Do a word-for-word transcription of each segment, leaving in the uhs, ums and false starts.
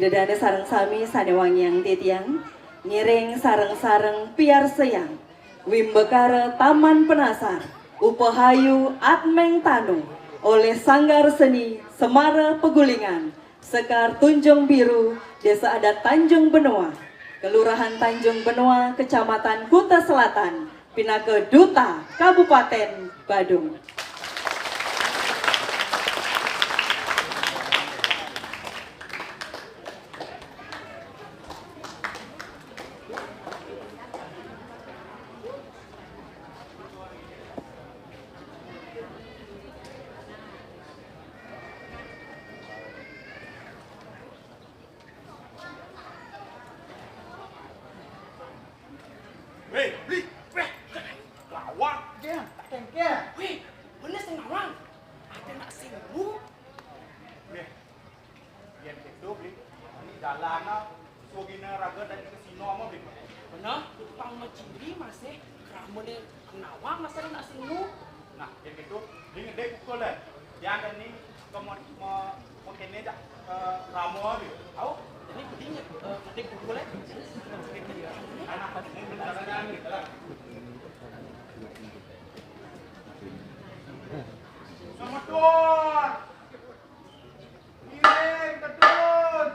Dane sareng sami sane wangiang titiang, ngiring sareng-sareng piarsayang wimbakara Taman Penasar, upahayu atmeng tanu oleh Sanggar Seni Semara Pegulingan, Sekar Tunjung Biru, Desa Adat Tanjung Benoa, Kelurahan Tanjung Benoa, Kecamatan Kuta Selatan, pinaka Duta Kabupaten Badung. Wéh, Bli, wéh, lawang. Jang, tak kengkeng. Wéh, bener sing lawang. Ada nak sing lu. Wéh, yen gitu, Bli. Ini jalan ah, sugina raga dari ke sino mah, Bli. Bener, tukang maciri masih keramane nawang masa nak sing lu. Nah, yen gitu, Bli ngedek pukul deh. Yen ada nih, ke mo-, mo-, mo kene jak, eh, ramo hari. Au, ini beding, eh, ngedek pukul deh. Anak, ini bener-bener gitu lah. Sama tuan. Ngiring, kedun.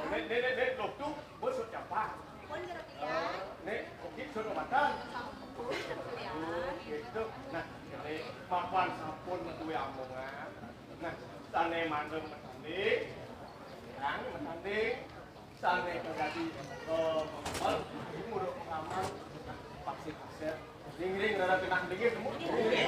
Nek, nek, nek, nek, lho, tuh, bos sudah cepat. Nek, oke, sudah matang. Gitu. Nah, nek papan sampun metu omongan. Nah, sane mandem metanding. Yang metanding. Sane kagadi, eh, mengempel, ini murid pengamal, vaksin aset. Ring-ring, rada kena dingin, nemu. Ini.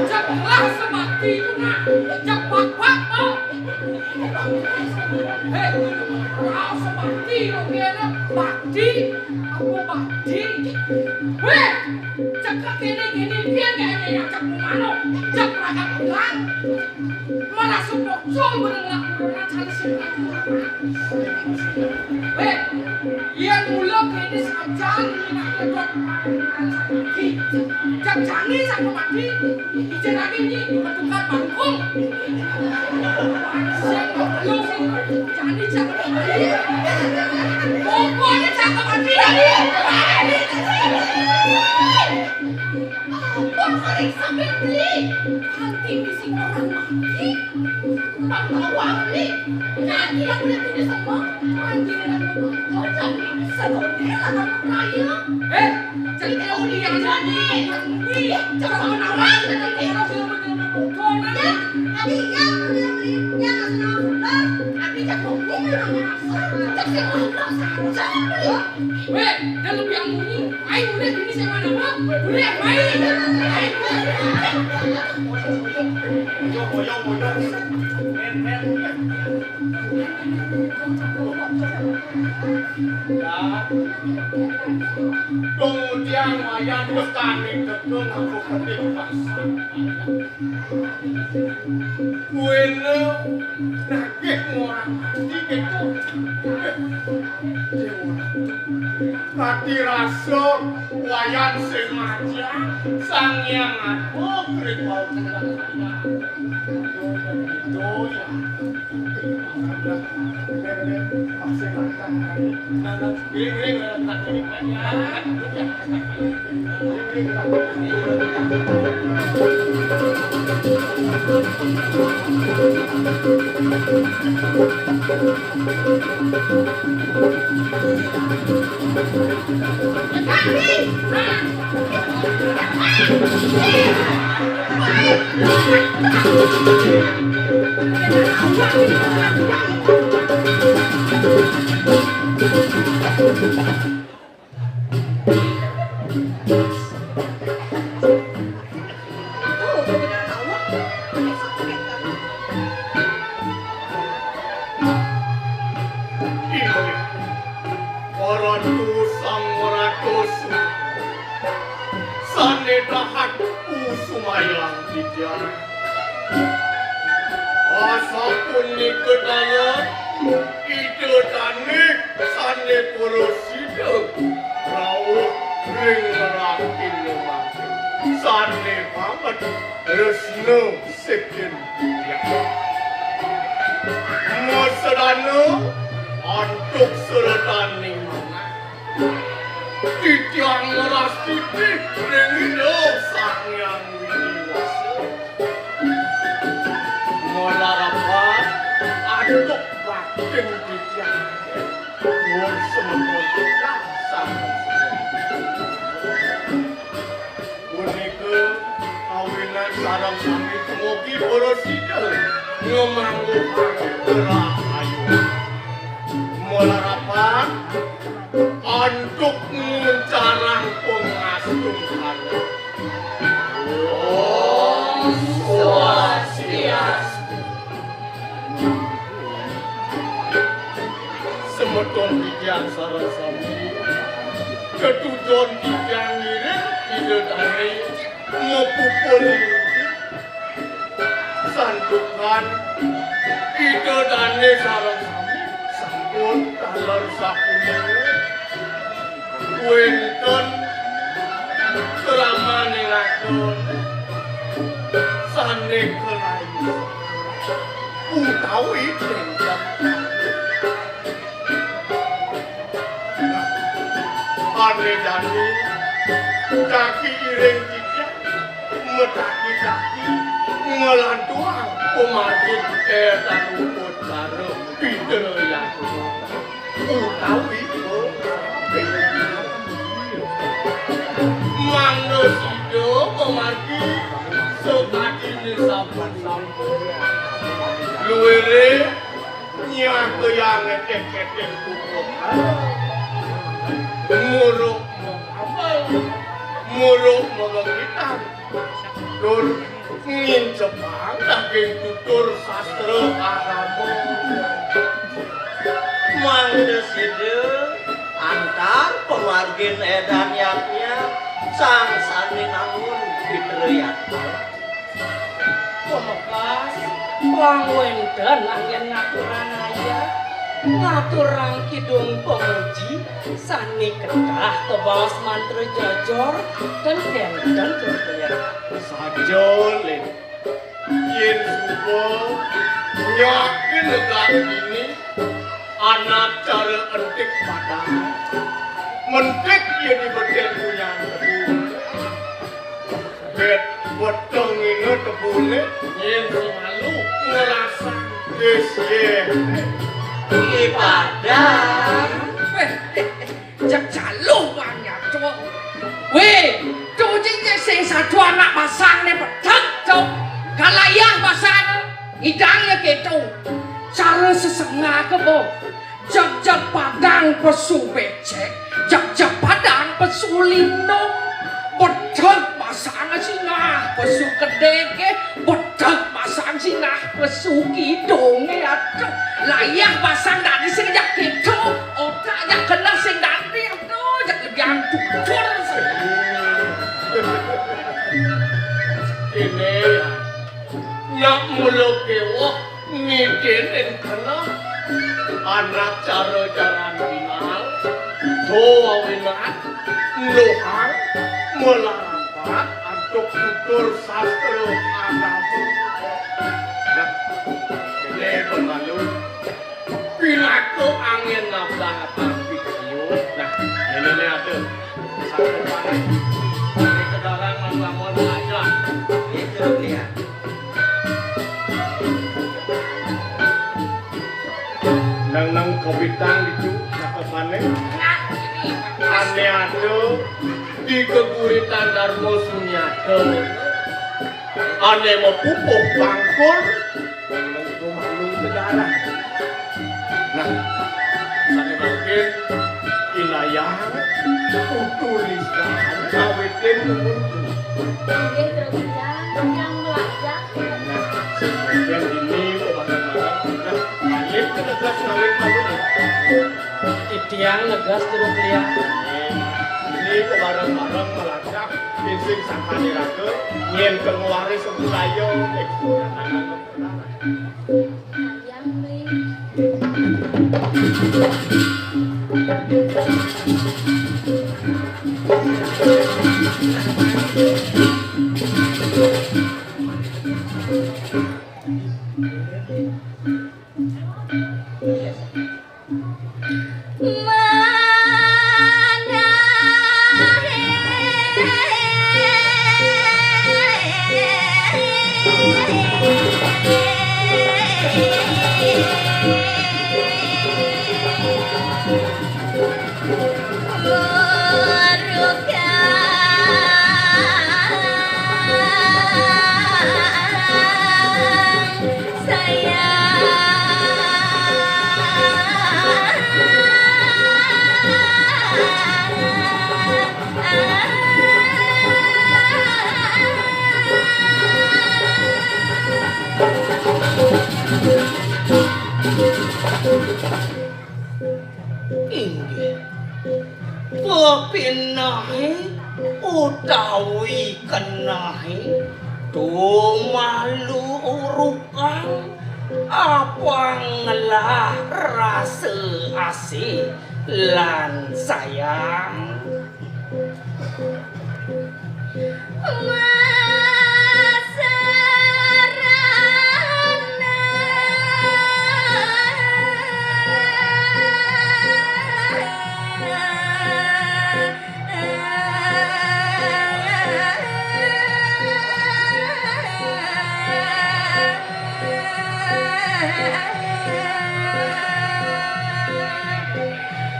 Jek lah semati itu, nak. Jek bak-bak, nak. Hei, ora semati lo kene, bakti. Apa bakti? Weh, cekak kene, kene, piye kene, yang cek mano? Jek ragam pegang. Malah sepocong bener nak, nak cari sing. Weh, yen mula kene sajan nak nyedot. Jek jani sang mati. Ijen lagi ni tukar bangkung. Sing lu sing jani sang mati. Pokoknya sang mati. Apa sering sampai beli? Nanti misi orang mati. Bang Bawang beli. Nanti yang udah punya semua. Nanti yang udah punya semua. Jadi, sebenarnya akan kaya. Eh, jadi kalau dia jadi. Iya, jangan orang. Yang, adi yang udah beli, yang asal udah, adi jago ini namanya asal. Cek sing udah saja beli. Weh, dan lebih yang bunyi, ayo udah ini saya mana, Bang? Udah, main. Ayo. Yo, yo, yo, yo. Men, men. Ya. Kemudian wayan wis kane gedhe nganggo gedhe pasang. Kuwi lho, nagih ngurang ati gitu. Ati rasa wayan sing majang, Sang Hyang Agung ring wau tengah. Itu ya. Inggih, para ratu sang ratus sane dahat kusumayang titiang. Asapunika daya Ida Dane sane purusida rawuh ring nerakin lemah sane pamet resna sikin titiang. Masedana antuk seretaning manah. Titiang ngrastiti ring Ida Sang Hyang Widi Wasa. Malarapan antuk baktin titiang. Nuwun semeton titiang sanget. Punika awinan sareng sami dumugi para sida ngamangguhang rahayu. Malarapan antuk nguncarang pangastungkara. Om Swastiastu. Semeton titiang sareng sami, tetujon titiang ngiring Ida Dane mapupul ing santukan Ida Dane sareng sami sampun taler sapunika. Wenten kramaning atur sane kelayu utawi tengkep. Ane dani kaki iring titiang metaki-taki nglantuang pamargin etan uput karo Pidra Yatna. Utawi mangda sida pamargi sakadine sampun-sampun. Luwere nyakayang etek-etek kukuh. Muruk mengapel, muruk megegitan. Tur ngincepang daging tutur sastra agama. Mangda sida antar pamargin edan yatnya sang sane nangun Pidra Yatna. Pamekas, wong wenten anggen ngaturang ayah, ngaturang kidung pamuji, sane ketah kabaos mantra jojor, ten kenten tur kelian. Saja, Lin. Yen suba nyakin negak ini anak cara entik padang. Mentik ya di beten punya tebu. Bet weteng ini tebune. Yen semalu ngerasa. Yes, ye. Di padang. Eh, eh, eh. Jek jaluh, Bang, ya, Cuk. Weh, Cuk, cing, cing, sing satu anak masang nih, pedek, Cuk. Kan Idang ya kéto. Cara sesengah ké, Bo. Jagjag padang pesu becek, jagjag padang pesu lindung. Bedeg basang sinah pesu kedék, bedeg basang sinah pesu kidung, ya, aduh. Layah basang dadi sing jak kéto, otak jak keneh sing dadi, aduh, jak lebihan tutur sih. Ini, ya. Nyak mula kéweh ngidinin keneh anak cara-caran binal, to awinan nuhang malarapat antuk tutur sastra agama. Nah, ini pemalu. Pinaka angin nabdang atas pikayu. Nah, ini nih ada. Satu panen. Ini kedalang mambangun aja. Itu dia. Nang nang kawitang itu satu panen. Ane ada di keguritan Darma Sunyata. Ane mapupuh pangkur. Nang nang itu malu negara. Nah, sané mangkin inayah tutulisan kawitin nutur. Inggih, Truk Ujang, yang melajah. Nah, yang ini kok bareng-bareng. Nah, balik ke tegas kawin malu. Titiang negas, Truk Liang. Ini kok bareng-bareng melajah, pinsing sangkaniraga, nyén kengwaris budaya. Inggih. Pepinehé utawi kenehé tumalu urukang apang ngelah rasa asih lan sayang.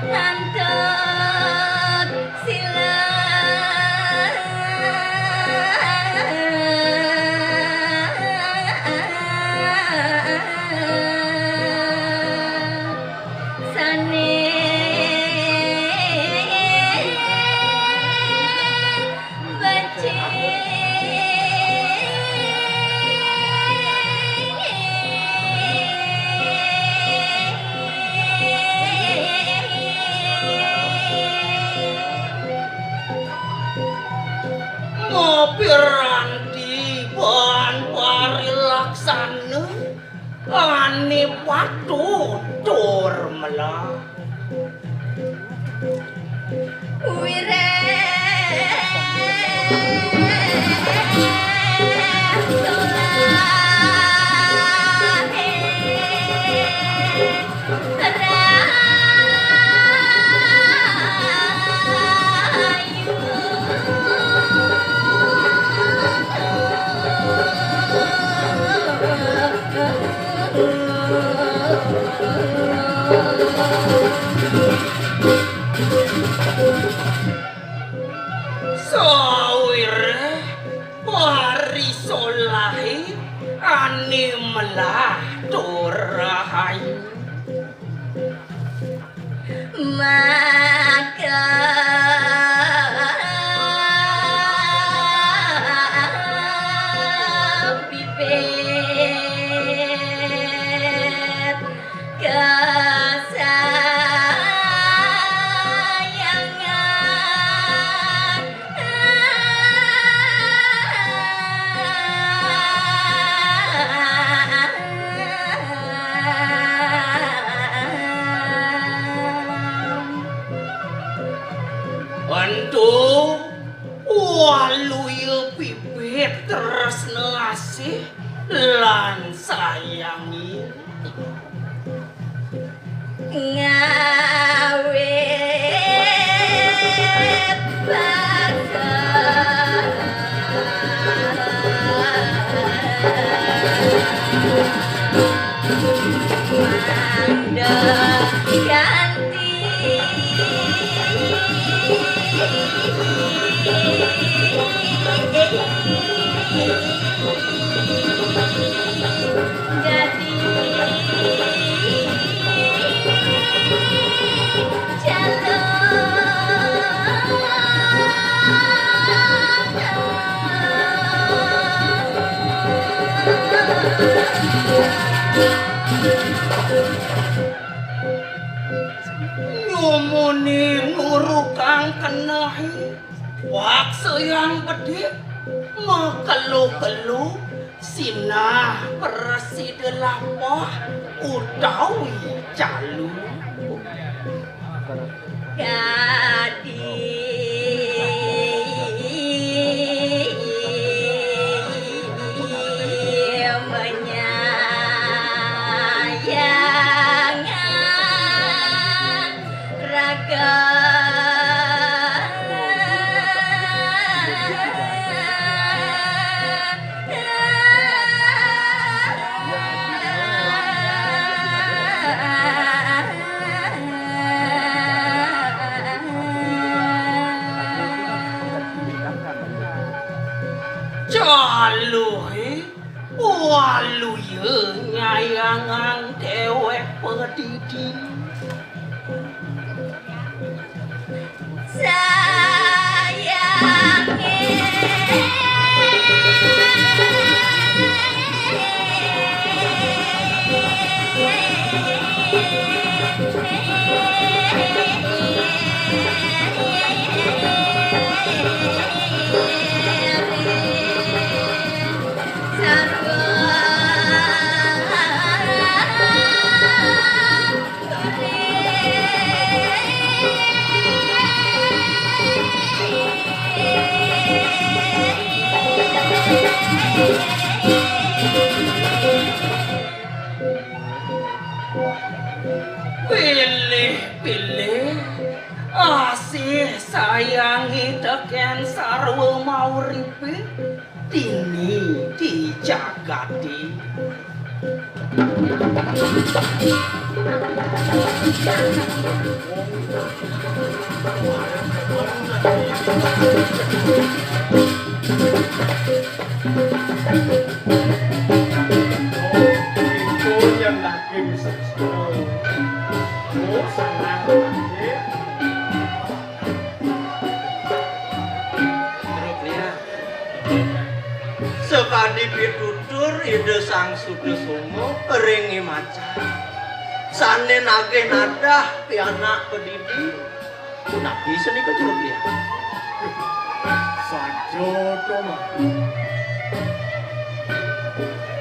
Lantur silang. Sané becik. Mapiranti ban parilaksana. Ané patuh tur melah. Wiréh solahé rahayu. Sawiréh parisolahé ané Lah, tur rahayu. Maka bibit kesayangan. Ento waluya bibit tresna asih lan sayangi. Ngawit basa mandeg kanti dadi calon. Nyumuni nurukang kenehi, wak sayang bedik, makelo-kelo, sinah prasida lapah utawi calu. Kadi menyayangan raga. Caluhe waluya nyayangang dewek padidi. Sayange. Sarwa. Pilih-pilih asih sayangi teken sarwa mauripe. Dini di jagate. Sakadi pitutur Ida Sang Sutasoma ring I Macan. Sane nagih nadah pianak padidi. Punapi sanika, Jero Klian? Saja to, Mat.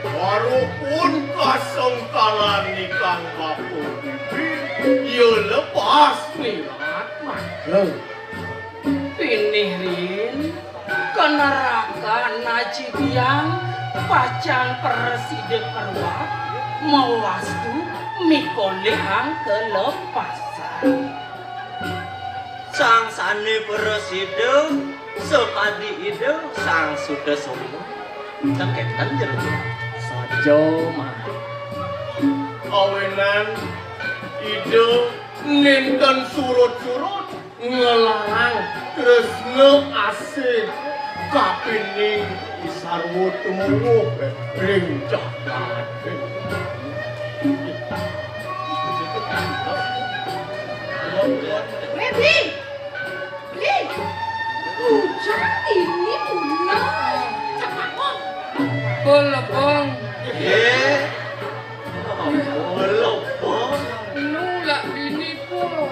Walaupun kasengkalan ikang bapa bibi, ya lepas niat, Mat. Lho. Pinih riin, kanarakan aji tiang pacang prasida karuat, mawastu mikolihang kalepasan. Sang sane prasida sakadi Ida Sang Sutasoma. Ten kenten, Jero Klian? Saja, Mat. Awinan Ida nenten surut-surut nglarang tresna asih Kapining sarwa tumuwuh ring jagat. Wéh, Bli! Bli! Bujang dini puna. Cepakong. Pelebong. Yé. Pelebong. Nulak dini pun.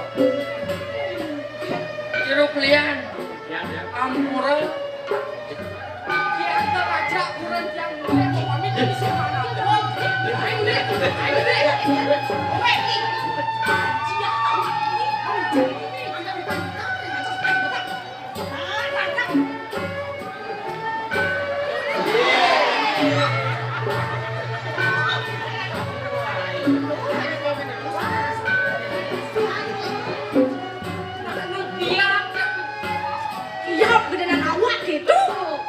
Jero kelian. Ampura. Tiang ngajak buron tiang mulai pamit di sini. Ayo deh, ayo deh. Wéh, ih. Aji, ah, ini, aji, ini. Ayo, ayo, ayo. Iya, iya, gedénan awak gitu. Oh.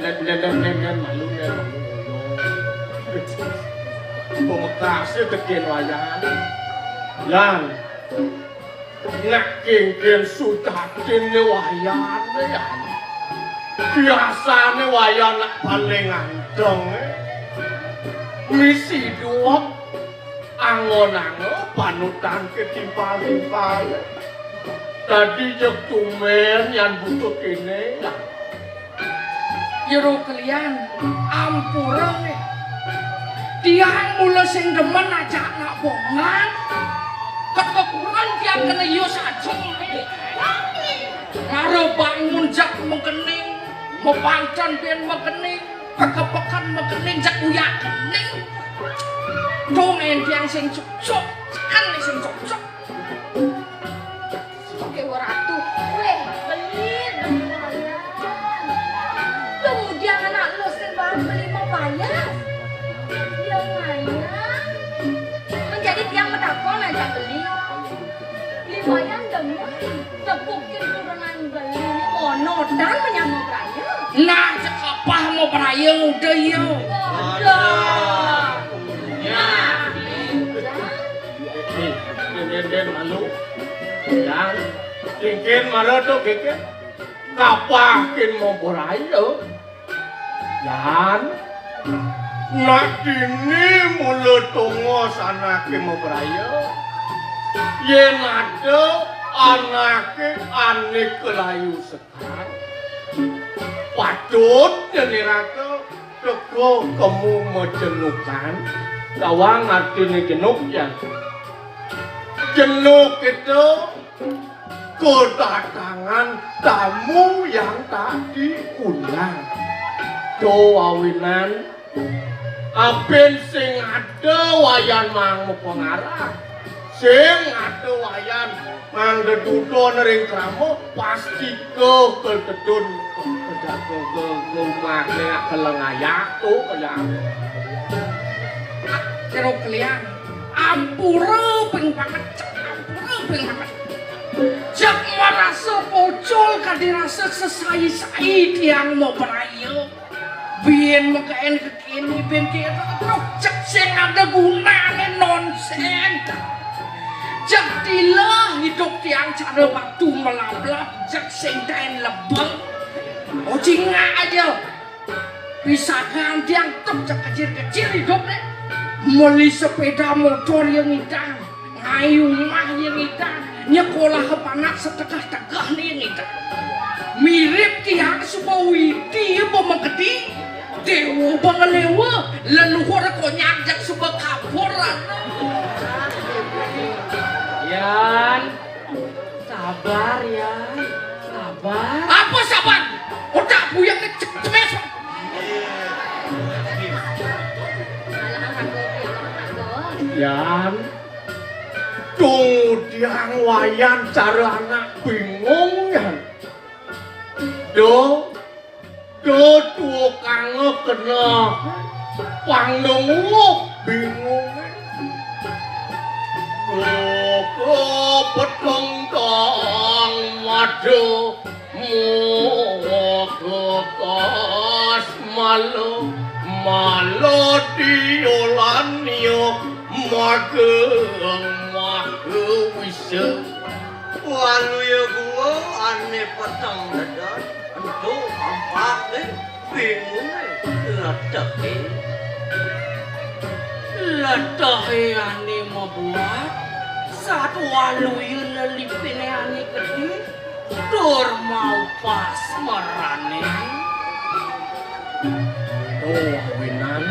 Lén, lén, lén, lén, lén, malu, lén, malu. Pamekasé tekén wayahan. Yan, nak kénkén sujatiné wayahané, Yan. Biasané wayahan nak paling anteng, é. Misi duwek. Angon-angon panutan ketimpal-timpal. Dadi jeg tumén yan buka kéné. Jero kelian, ampura, é. Tiang mula sing demen ajak nak bongan. Ketepuran tiang kena iya sajeng, é. Mara bangun jak makening, mabanten bén makening. Peken-peken makening jak uyak kening. Dong éntiang sing cocok, kan sing cocok. Oké, Ratu. Wéh, beli, beli lumayan. Kemudian anak lu sing baru beli mau bayar. Ya lumayan. Menjadi tiang medakon aja beli. Liwayang demen, tepukin kurenan beli. Ono dan menyama braya. Nah, cekapah mau braya udah iya. Waduh. Nah, ini. Nih, den, den, den, malu. Yan, kénkén mara to, kénkén. Kapah kén mau braya. Yan, nak dini mula tongos anaké mabraya. Yén ada anaké ané kalayu sekar, patut nyeniraka teka kemu majenukan. Tawang artiné jenuk, Yan. Jenuk itu kedatangan tamu yang tak diundang. To awinan, apin sing ada wayan mang mapangarah, sing ada wayan mang dedudon ring krama, pasti ke ketetun ke, ke, ke, ke, ke umahné kelengayah to, ya. Jero kelian. Ampura ping banget, ampura ping banget. Jak marasa pocol kadi rasa sesai-sai tiang mau beraya. Biyen makaen kekini, biyen kira terus cek sing ada gunane nonsens. Cek tilah hidup tiang cara batu melablab, cek sing daen lebeng. Oh, cingak aja. Pisakan tiang tuk cek kecil-kecil hidup deh. Meli sepeda motor yang ngidang, ngai umah yang ngidang, nyekolah ke panak setegah-tegah nih yang ngidang. Mirip tiang suba widi apa megedi, dewa apa ngelewa, leluhur konyang jak suba kabur. Yan, sabar, Yan. Sabar. Apa sabar? Otak buyang cek cemes. Yan, tunggu tiang wayan cara anak bingung, Yan. Do, do tukang kena pangdenguk bingung. Koko petong tong madu, moko kos malu, malu diolan yo, mage, mage wisa. Waluya gua ané peteng dedet, ento ampak dé bingung leteké. Leteké ané mabuat, saat waluya lelipiné ané gedé, tur maupas merané. Tuh, awinan,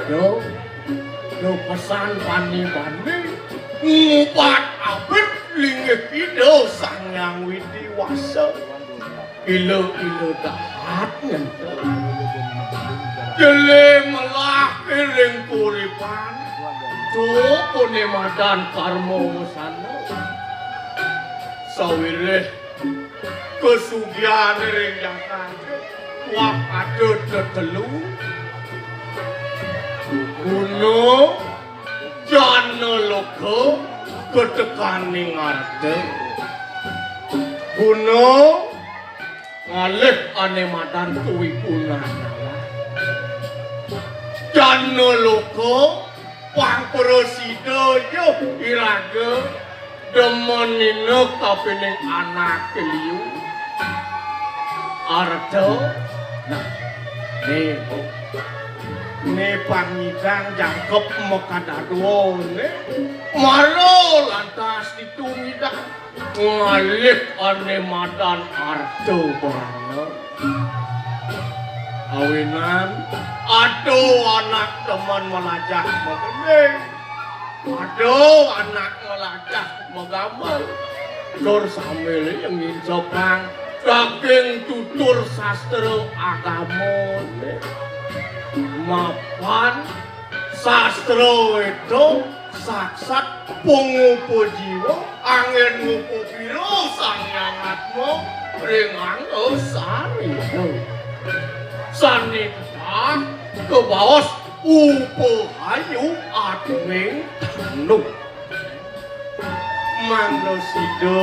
tuh, tuh pesan bani-bani, ngupat abet linggih Ida Sang Hyang Widi Wasa. Ila-ila dahat nyentuh. Jelé melah ring kuripan. Tuh, puné madan karma wasana. Sawiréh kasugihan ring jagat. Wah, ada tetelu. Guna, jana loka, ketekaning arta. Guna, ngalih ané madan kawibunan. Jana loka, pang prasida ya iraga. Demenina kapining anak liu. Arta. Nah, né, né pang nyidang jangkep makadadua né. Mara lantas ditu nyidang ngalih ané madan arta brana. Awinan ada anak demen malajah magending. Ada anak malajah magambel. Tur sambilé ngincapang daging tutur sastra agama. Mapan sastra itu saksat pangupa jiwa, anggén ngupa pira Sang Hyang Atma ring angga sari. Sané kabaos upahayu atming tanu. Mangda sida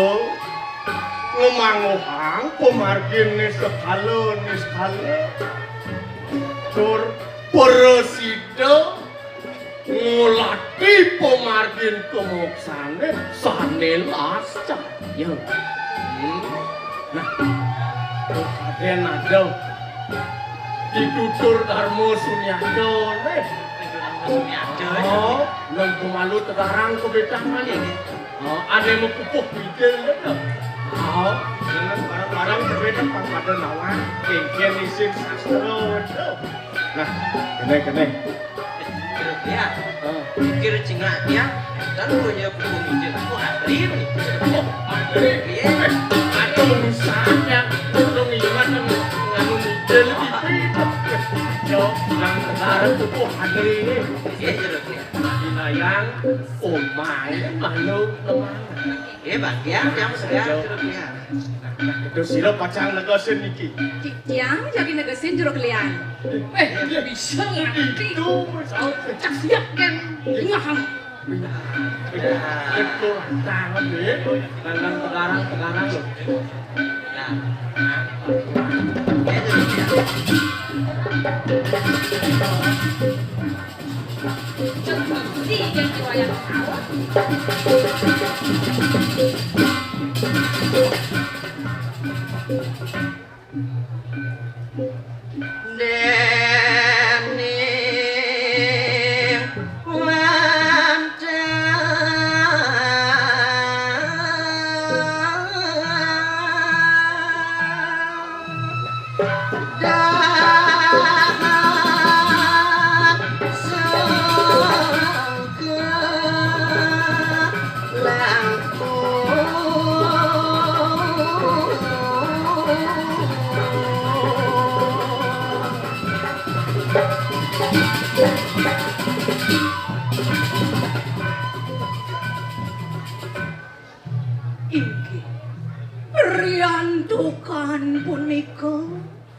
ngamangguhang pamargin niskala niskala tur prasida ngulati pamargin kamoksané sané lascaya. Hmm. Nah, kadén ada ditutur Darma Sunyata né. Sunyata. Oh, nang kumalu tegarang kebetang maning. Oh, ada yang mapupuh pidel ya. Oh, nang barang-barang berbeda pang pada nawang, kénkén isin sastra. Nah, kéné, kéné. Kira dia. Ah. Pikir cingak dia. Kan punya buku mijil. Aku antri nih. Oh, antri. Iya. Eh, ada urusannya. Lu ngiman nganu mijil di. Yo, nang sekarang tuh, oh, antri nih. Iya, kira dia. Inayang, omai, malu, lemah. Eh, Bang, tiang, tiang sedang kira dia. Nah, nah, itu sira pacang negesin niki. Ti-, tiang jagi negesin jero kelian. Eh, dia bisa ngerti. Itu, Mas. Cak siap kan. Ngaham. Itu tangan deh. Tangan tegarang, tegarang loh. Nah. Inggih, riantukan punika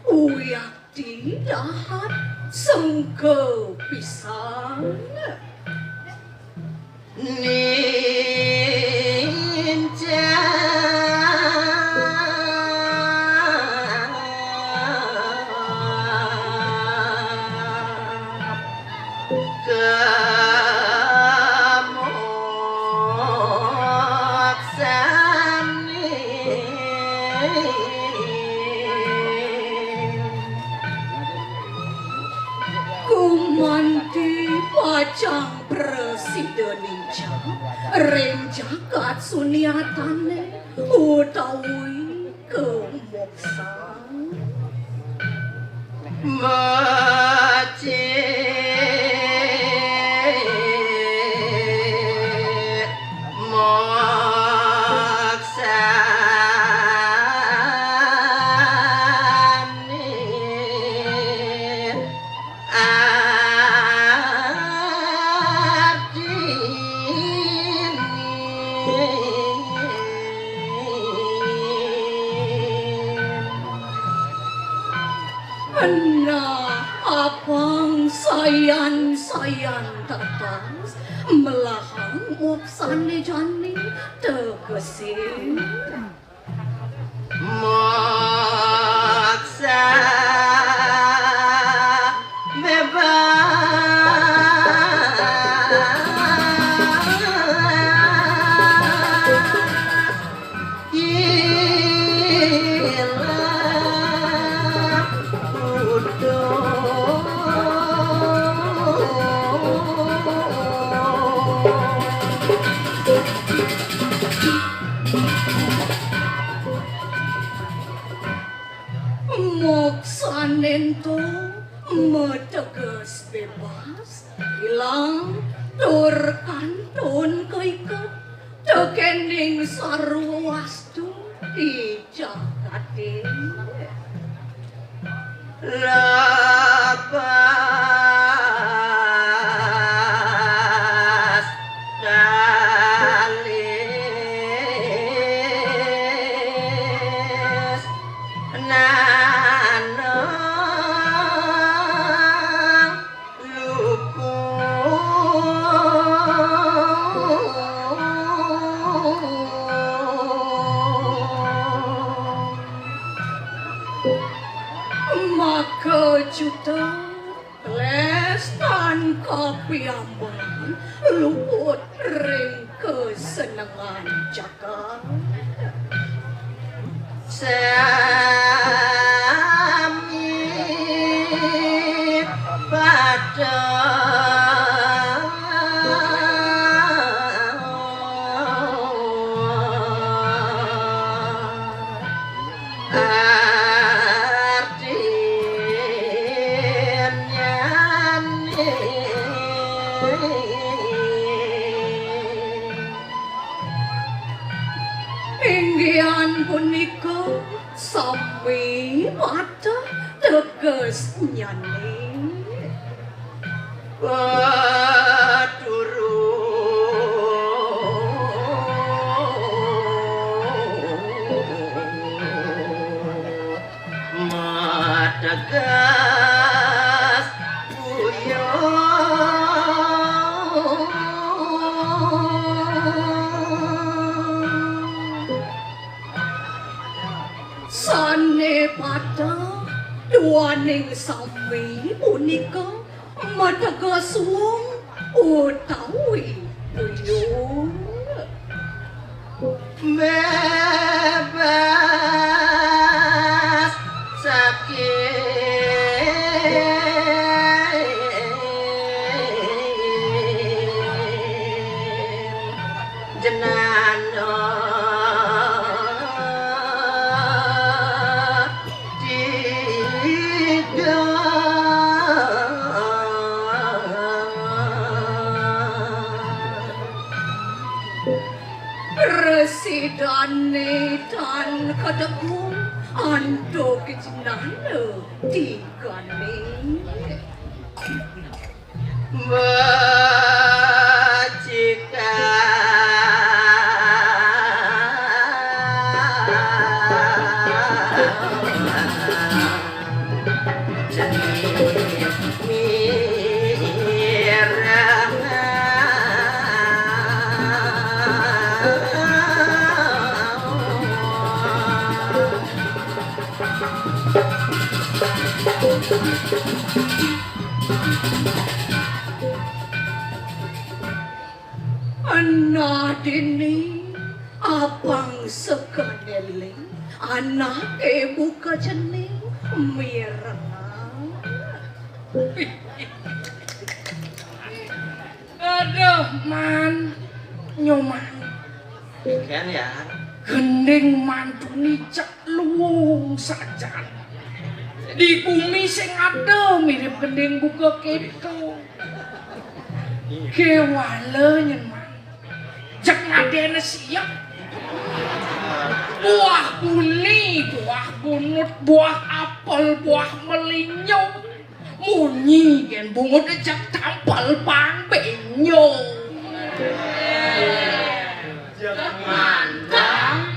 uyati dahat sengka pisan. Ninca kamoksa. Ida ninjak ring jagat sunyatane utawi kamoksan. Becik moksane ardine. Nah, apang sayan-sayan tetas, melahang moksane jani tegese. Moksa bebas ilang kudu. Moksanento mateges bebas, ilang tur kantun kaiket tekening sarwa wastu di jagate. Lepas talis nanang luku. Maka juta lestan kapiamban luput ring kasenengan jagat. Sami padha artinyane. Inggihan punika sami patah tegesnyane. Paturut mateges uyung. Sane patah duaning sami punika mateges wong utawi uyung. Bebas saking jenana tiga. Residane tan kategung antuk jenana tigane. Bajika Nah dini apang sekanele, anake buka cening mireng. Aduh, Man. Nyoman. Kén ya. Gending mantuni cek luung sajan. Di bumi sing ada mirip gending buka kéto. Kéwala nyén, Man. Cek ngadéna siep. Buah buni, buah bunut, buah apel, buah melinyo. Munyi gén bungut cek tampel pangbenyo. Cek mantang.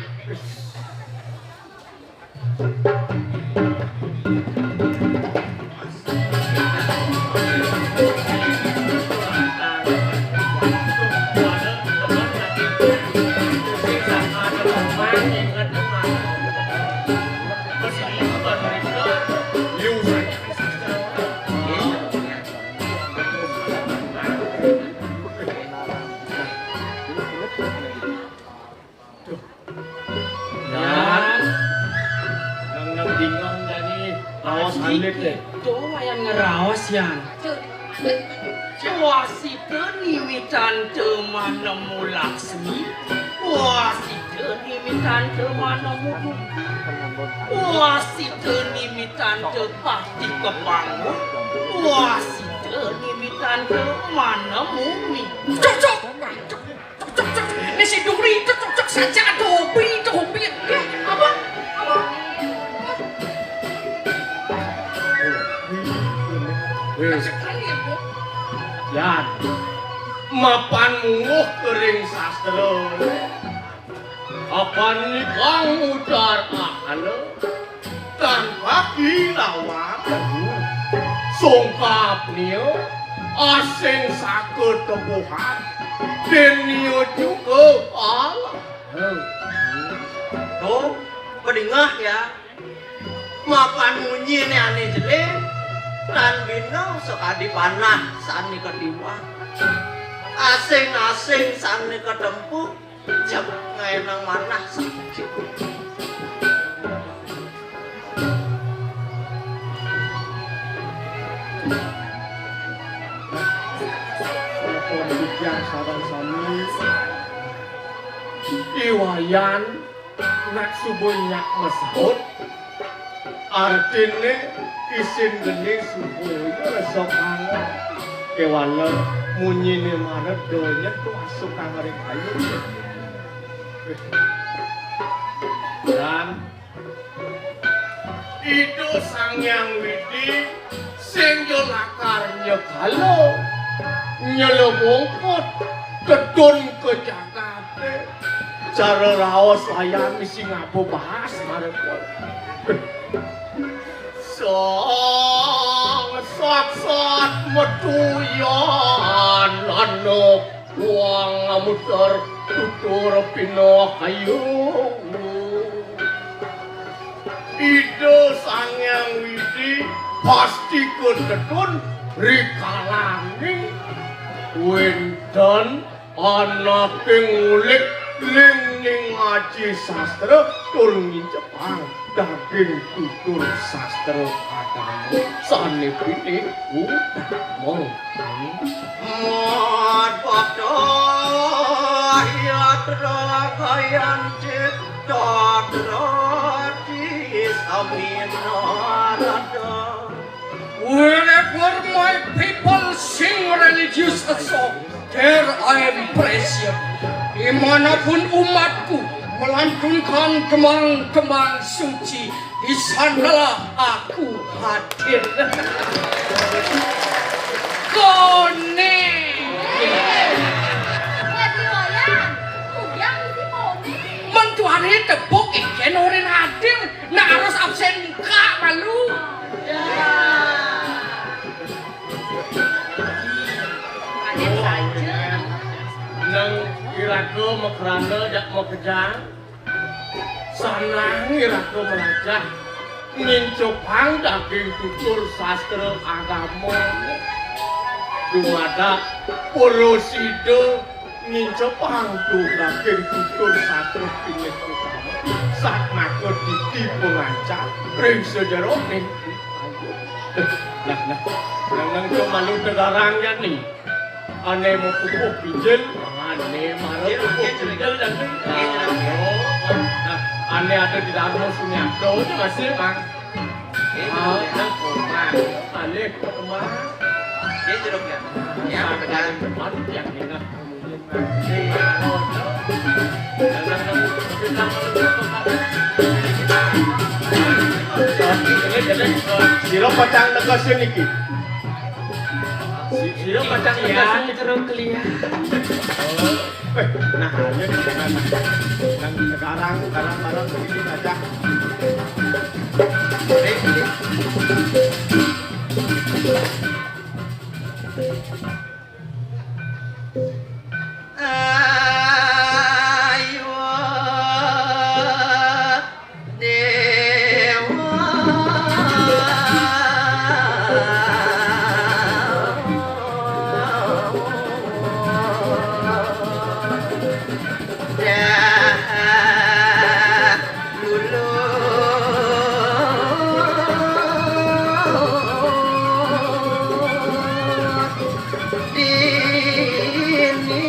Duh. Yan. Nang, nang bingung jani raos handé, deh. Tuh, wayan ngeraos, Yan. Wasita nimitan te manemu Laksmi. Wasita nimitan te manemu Duku. Wasita nimitan te pati kepangun. Wasita nimitan te manemu mi. Cocok. Cocok, cocok. Né si Duri itu cocok saja, ada hobi, itu hobi. Ya, apa? Apa? Wis. Sekali ya, Bu. Yan. Mapan mungguh kering sastra. Apan nikang ujar akana. Tan pagi lawan songkap nia asing saka tebuhan. Dén nia juga alah. Tuh, pedingah ya. Mapan munyiné ané jelé, tan bina sakadi panah sané katiwang. Asing-asing sané katempuh, Jep, ngaénang manah sakit. Sampun titiang sareng sami. I Wayan nak suba nyak masaut. Artiné isin geni suba ya resep banget. Kéwala munyiné mara donya tuh asukang ring ayu. Dan Ida Sang Hyang Widi sing ya lakar nyekala, nyelebungkut, tedun ka jagaté. Cara raos Wayan misi ngaba bahas marep. Sang saksat metu yan anak wang amuter tutur pinokayu. Ida Sang Hyang Widi pasti katetun rikalaning wénten anaké ngulik ling ning aji sastra tur ngincepang daging tutur sastra agama sané pinih utama. Mad bakta yatra gayan cipta drati samina rata. Wherever my people sing religious song, there I am present. Dimanapun umatku melantunkan tembang-tembang suci, di sanalah aku hadir. Koné. Dadi Wayan, uyang isi koné. Men tuané tepuk, ikén orin hadir, nak harus absén muka malu. Nang iraga makrana jak makejang, sanang iraga malajah, ngincupang daging tutur sastra agama. Dumadak prasida ngincupang tu daging tutur sastra pinih utama, satmaka titi pangancar ring sajeroning. Nah, nah, nang, nang, malu tegarang jani. Ané mau pupuh bijil. Ané marang pupuh bijil dan. Nah, ané ada di Darma Sunyata itu masih, Mang. Ané kok, Mang. Ya, jeruk ya. Ya, benar. Yang ingat. Sira pacang negesin iki. Si-, sira pacang negesin iki. Jeruk liya. Eh, nah, ayo kita nang sekarang, sekarang, sekarang begini aja. Ayo Dewa Dahulu. Dini.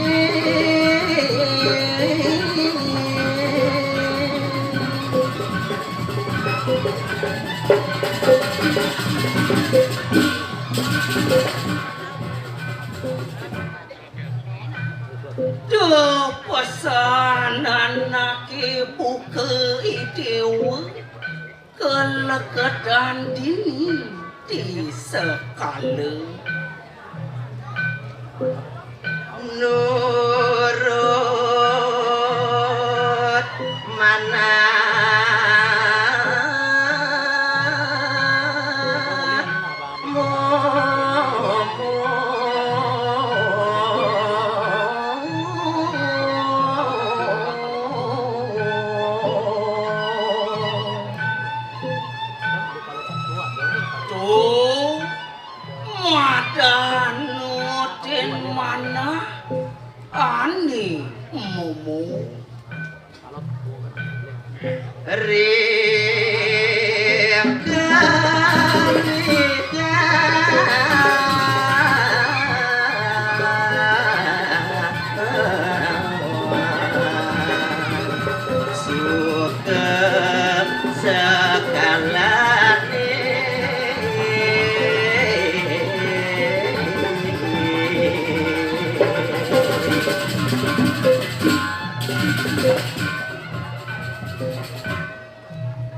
Duh, pesanan nake buka idewa. Keleketan dini di sekala. Nurut manah. Tuh, madan nutin manah ani momo. Ring kalika suka sekalane.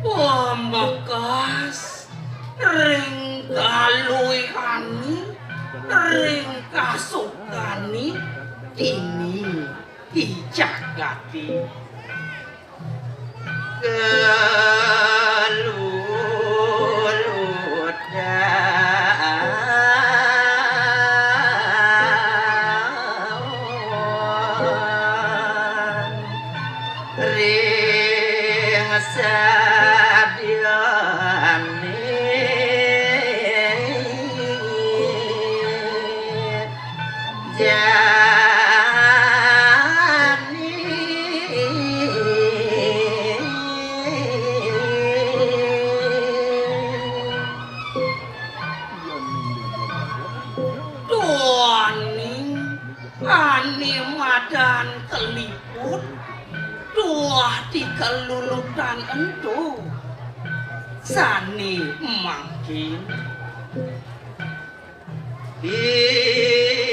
Pamekas ring kaluihane, ring kasukane, dini di jagate. Keluludan ring sadyane. Jani. Duaning ane madan keliput, duah di kelulutan ento sane mangkin. Pilih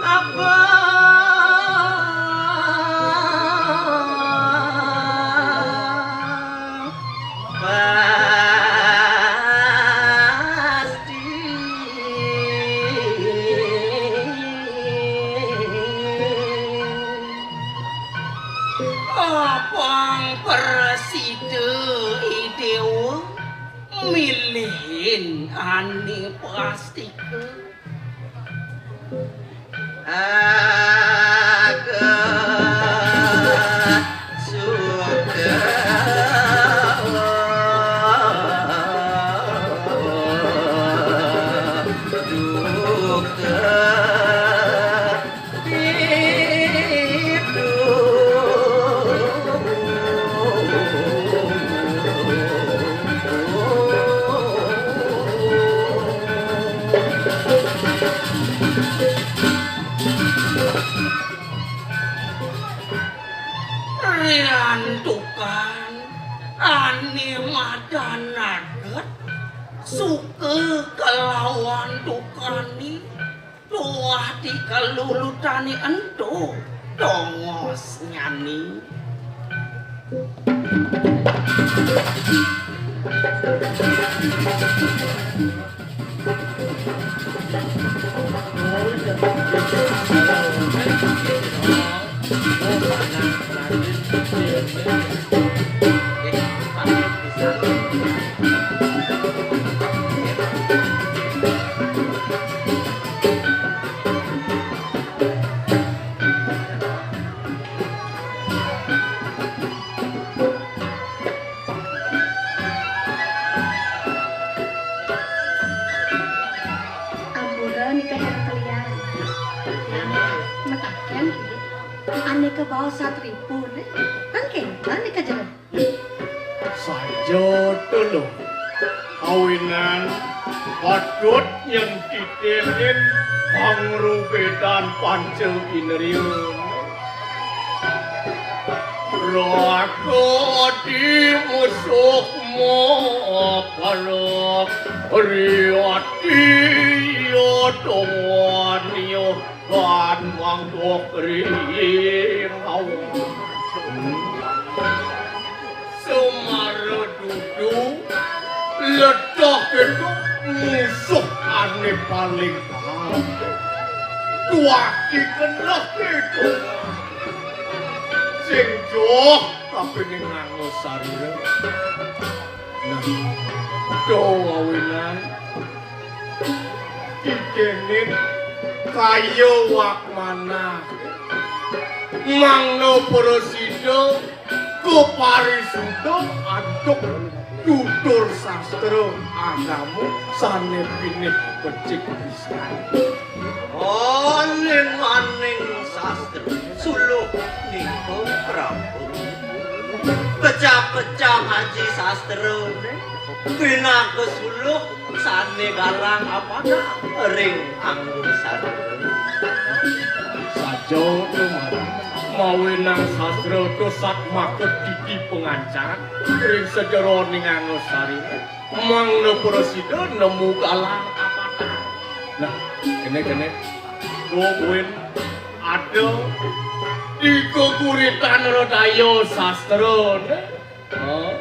apa pasti. Apang prasida I Dewa. Milihin ane pastika. Aga suka duka. Riantukan ane madan aget, suka kalawan tukane, tuah dikalulutane ento tongosnyane. Ampura nika jero kalian. Mataken, ane kabaos satripun, eh? Kan kenten nika jero. Saja to, Luh. Awinan patut yen titinin pangrubedan panca indriya. Raga di musuh mapala riyati ya tuan ya kan mangkok ring. Semara dudu letah itu musuh ane paling paham. Tuah dikenah itu. Sing joh tapi ning nganggo sarira. Nah, do awinan titinin kaya wakmana. Mangda prasida kaparisuda antuk tutur sastra agama sane pinih becik pisan. Aning-aning sastra suluh nika Prabu. Pecah-pecah aji sastrane pinaka suluh sane galang apada ring anggo sarira. Saja to, Mara. Mawinan sastra to satmaka titi pangancan ring sajeroning anggo sarira. Mangda prasida nemu galang apada. Nah, kene, kene. Duh, buin ada di geguritan radaya sastra, ne? Ha?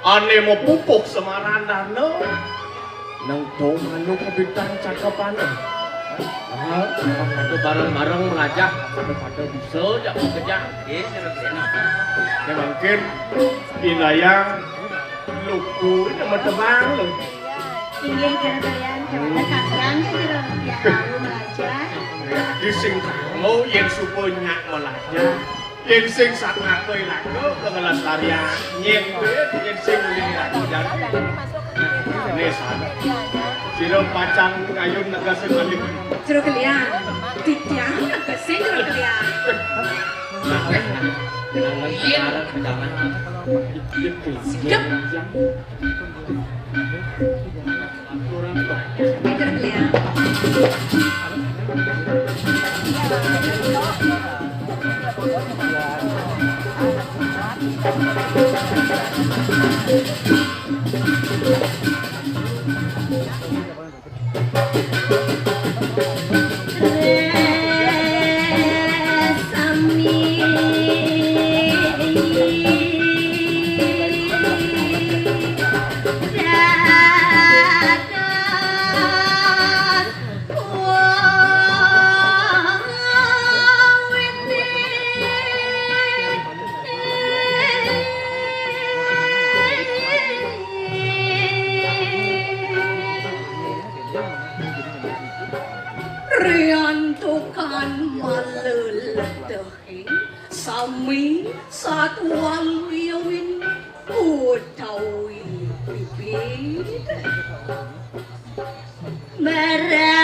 Ane mapupuh semaran dana. Nang to manuk kepitan cakepane. Ha? Pada bareng-bareng melajah, pada, pada bisa jak makejang. Nggih, Sira Kalian. Nah, ya mungkin inayang luku nama tebang lu. Inggih, Sira Kalian, coba kakang ke Sira, ya, tahu melajah. Ya, di sing tahu, yen suba nyak melajah. Yen sing satmaka ilaka, kelestarian. Yen, yen sing uli ilaka, jan. Ini sana. Sira pacang kayun negasa kalih. Sira Kalian. Titiang negasa Sira Kalian. Jangan, jangan. Siap. Riantukan maleledehing sami satwaluyawin utawi bibit. Merah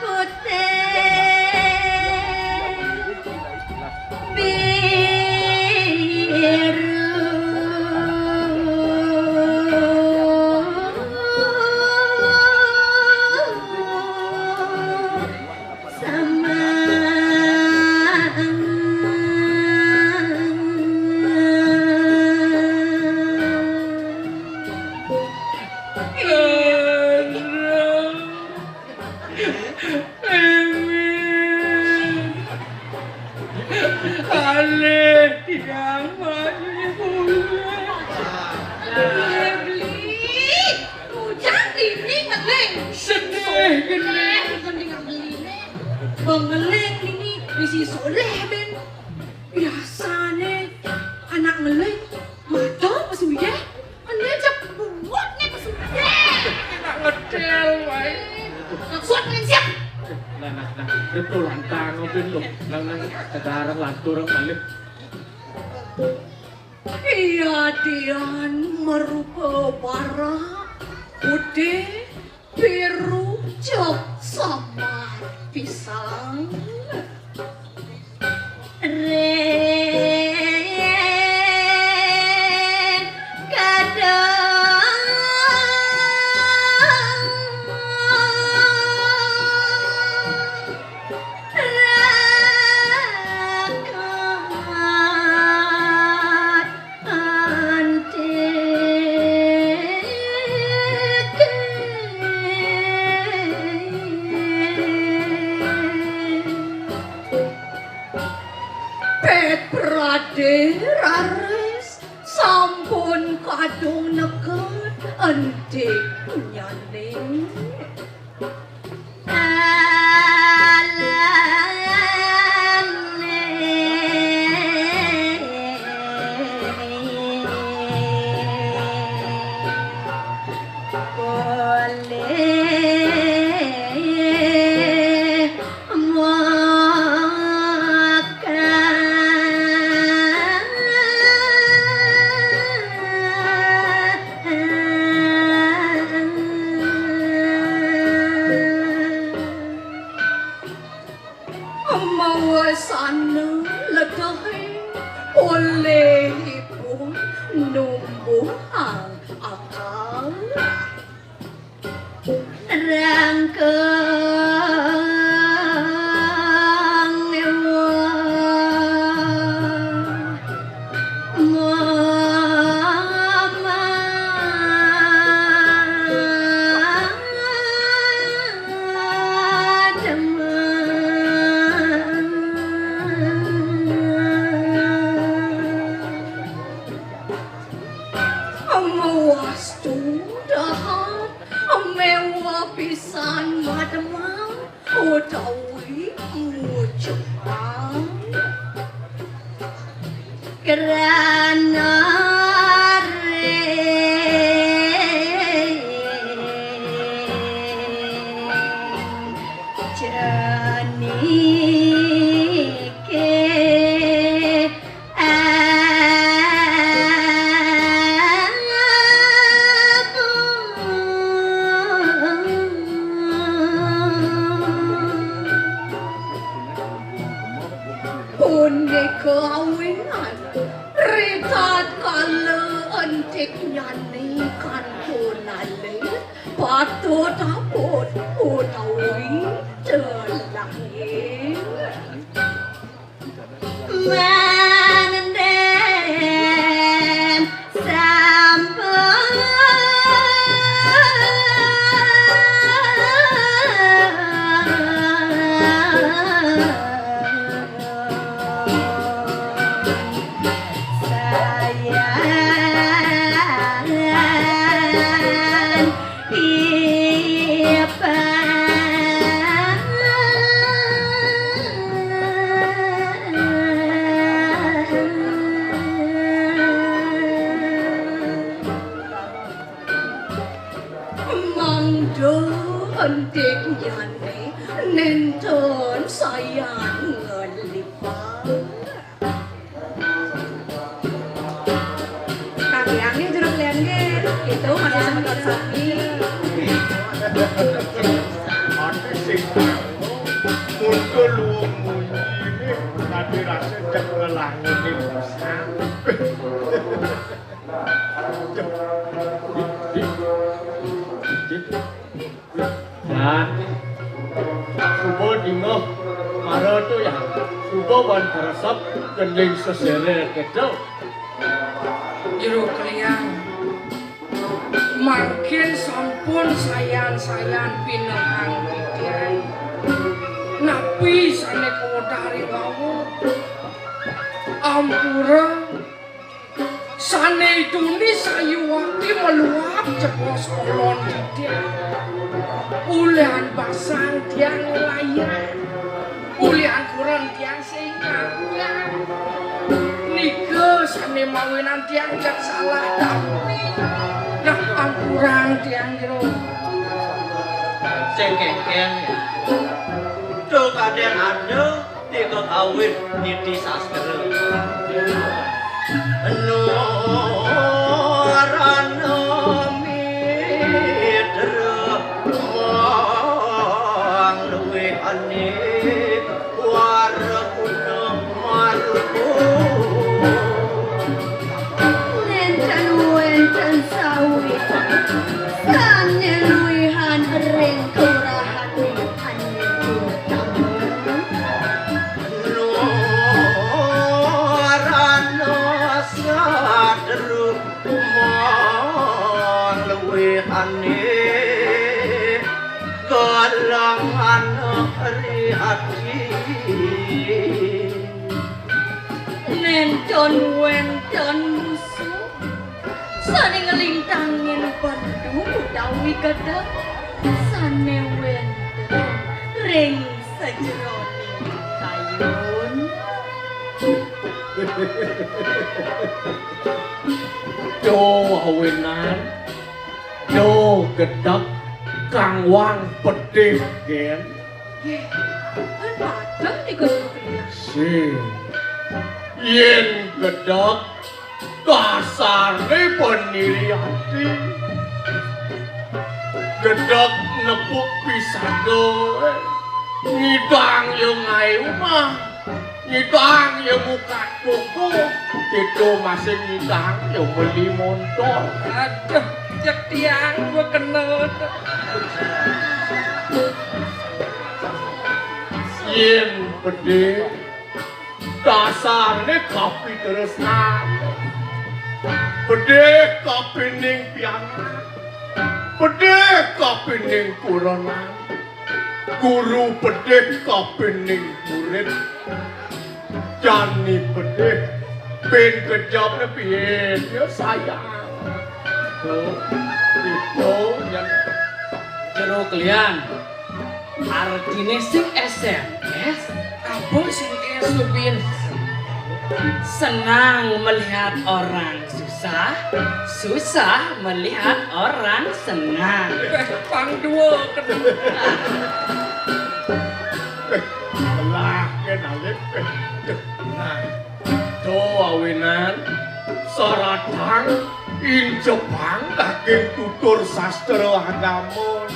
putih biru. Ini ngeling. Sedih gini. Eh, bukan dengar ngeling. Mengeling ini bisi soleh, Ben. Biasane anak ngeling mata pesuye. Ene cek buat nih pesuye. Nak ngedel wae. Maksud ngeling siap. Nah, nah, nah, betul lantang, Ben, lo. Nah, nah, sekarang lantur malih. Iya, Dian, merupa barak putih, biru, cok, samar pisang. Ring kadang rakat antik. Pet Prade raris sampun kadung neked entik nyaning. Mawasana ledahe olehipun numbuhang akal. Rangkeng ewa mama demen. Mawastu dahat, mewah pisan mademang utawi mujukan. Krana ring jenike Punika awingan ritatkala entik nyane kantun alit, patut taput utawi telahir. Mangenden sampun sayan. Ipan. Mangda entik nyane nenten sayan ngelipan. Kalian nih jeruk lian nggih. Itu masih semeton sami. Ate sing muncul wong munyi ini tadi rasa cek lelangune pisan. Nah, suba dingeh mara to ya. Suba wan karesep gending sesere keto. Jero Kliang, mangkin sampun sayan-sayan pinehang titiang. Napi sane kawedari wau? Ampura. Sané iduni sayuwakti meluap jebos kolon titik. Ulihan basang tiang layah. Ulihan kuren tiang sing nganyar. Nika sané mawinan tiang jak salah dawuh. Nah, ampurang tiang jero. Sing kéngkén ya. Tuh kadén ada tiga kawin niti sastra. Nuarana mitra mangluwihane warguna marga. Nénten wénten sawit sané luwihan ring kelurahan Nuarana satru mangluwihane kalangan ri ati. Nénten wénten musuh sané nglintangin bendu utawi gedeg sané wénten ring sajeroning kayun. Duh, awinan. Duh, gedeg kang wang pedih, Gén. Yé, kan padang di gedeg liya. Sing. Yén gedeg dasarné bani ri ati. Gedeg nepuk pisaga. Ngidang ya ngaé umah. Ngidang ya buka toko. Kita masih ngidang ya beli motor. Aduh, cek tiang gua kena. Yén pedih dasarné kapitresnan. Pedih kapining pianak. Pedih kapining kurenan. Guru pedih kapining murid. Jani pedih pin kejapné piye ya sayang. Tuh, itu yang jero kelian. Artiné sing S M S, apa sing S, Supin? Senang melihat orang susah, susah melihat orang senang. Eh, pang dua kedua. Lah, kén alit. Nah, to awinan saratang injepang daging tutur sastra agama.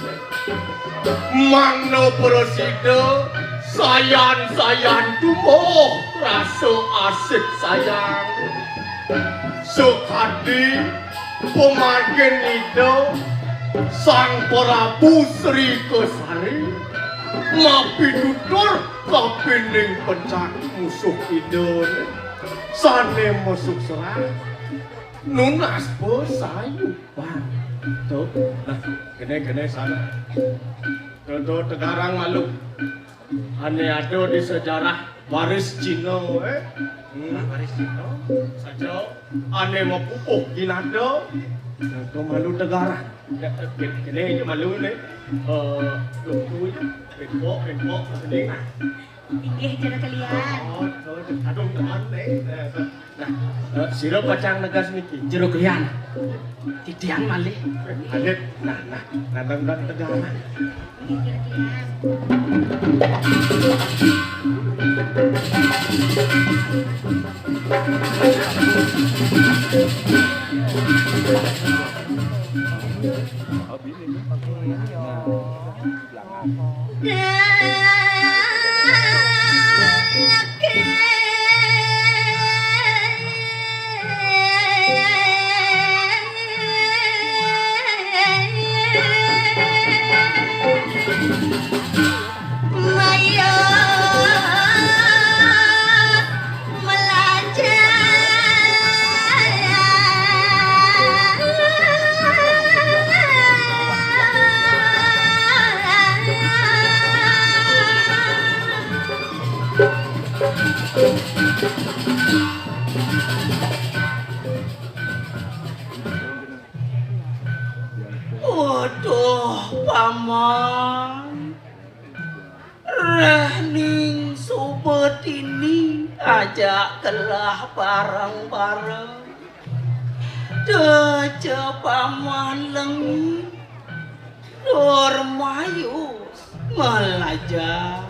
Mangda prasida sayan-sayan tumbuh rasa asih sayang. Sakadi pamargin Ida Sang Prabu Sri Kesari mapitutur kapining pencak musuh Ida sané masuk serang. Nunas pasayuban. Tuh, nah, kéné, kéné sana. Tuh, tuh, tegarang malu. Ané ada di sejarah baris Cina, eh. Hmm. Baris Cina. Saja ané mapupuh ginada. Nah, tuh malu tegarang. Ya, kéné, kéné aja malu né. Eh, tuh, tuh, ya. Pempok, pempok, sedih. Inggih, jero kelian. Oh, oh, aduh, teman, eh. Nah, eh, sira pacang negas niki. Jero kelian. Titiang malih. Alit. Nah, nah, nah, nah, nah, tegas. Inggih, jero kelian. Paman, reh ning suba tini ajak kelah bareng-bareng. Deca paman lengi, dur mayus melajah.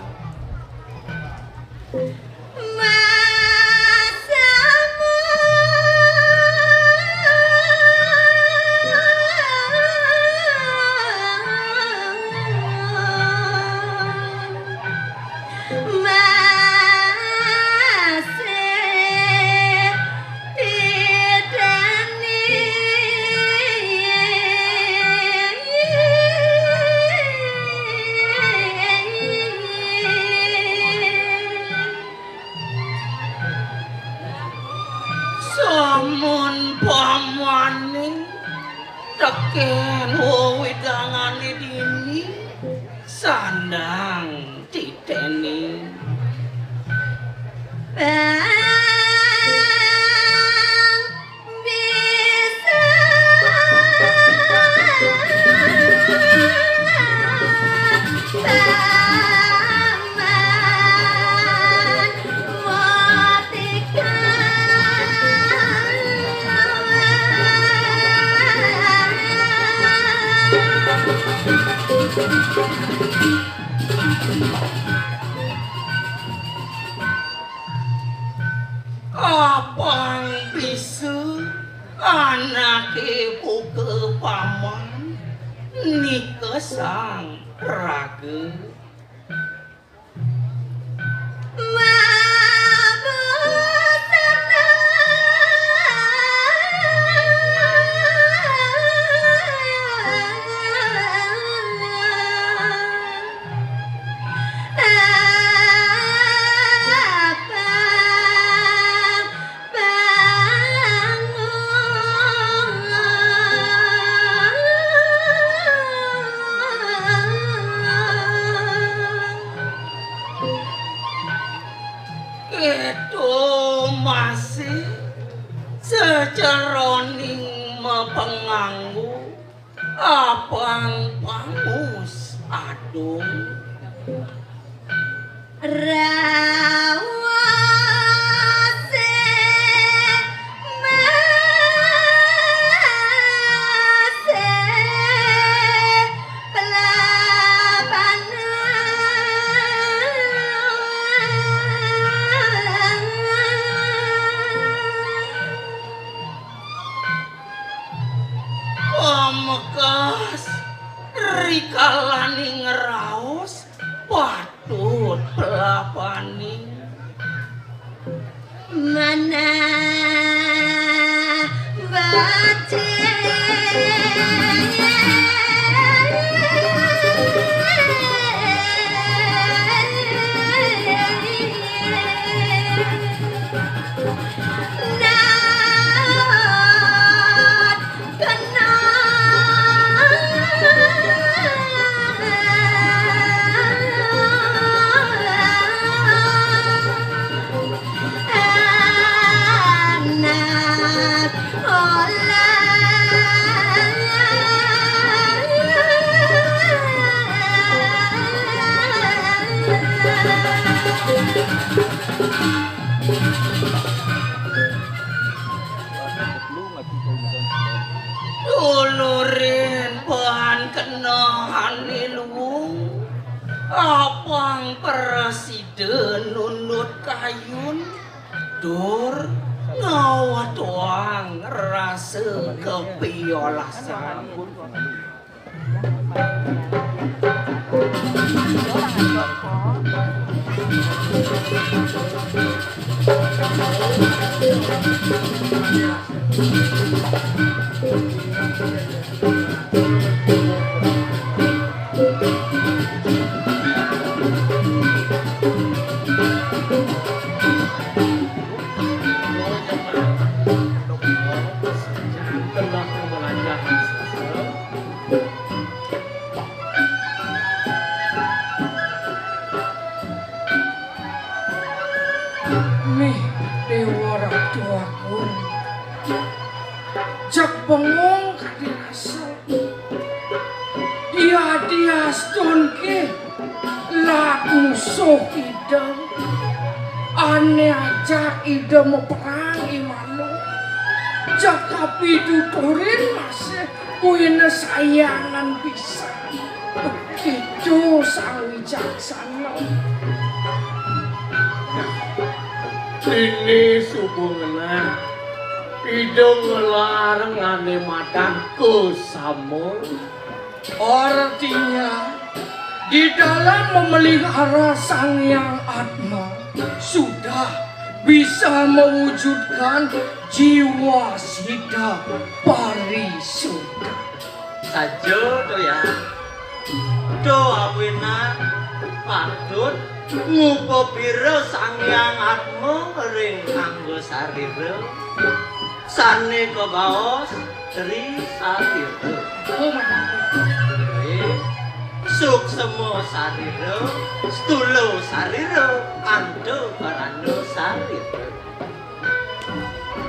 Samun pamaning tekén wewidangané dini, sandang titening. Bang bisa paman motika. Apang bisa anaké buka paman nikesang raga. Kéto masih sajeroning mapanganggo apang pangus adung. Rawase mase pelapanan. Pamekas rikalaning raos patut pelapaning. Manah bacén. Naat kena. Anak olah. Dulurin ban kena ané luung, apang prasida nundut kayun, tur ngawetuang rasa kapiolasan. Mih Déwa Ratu Agung, jeg Diastun ké lat musuh Ida. Ané ajak Ida maperang i malu. Jaka pituturin masih kuwi sayangan pisan. Begitu sang wicaksana. Ini suba ngenah. Ida ngelarang ané madan kesama. Artinya, di dalam memelihara Sang Hyang Atma sudah bisa mewujudkan jiwa sida parisuda. Saja to ya. To awinan patut ngupapira Sang Hyang Atma ring angga sarira. Sané kabaos Tri Satira. Suksma sarira, stula sarira, anta karana sarira.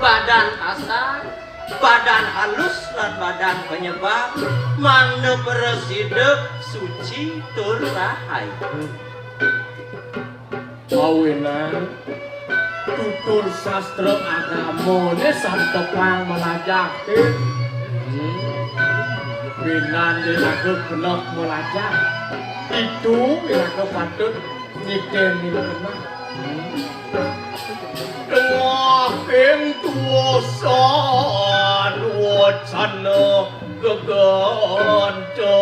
Badan kasar, badan halus, lan badan penyebab, mangda prasida suci tur rahayu. Awinan tutur sastra agamané santepang malajahin. Hmm. Pinan iraga genep malajah. Ditu iraga patut niteni genah. Hmm. Tengahing tuosan wacana gegenta.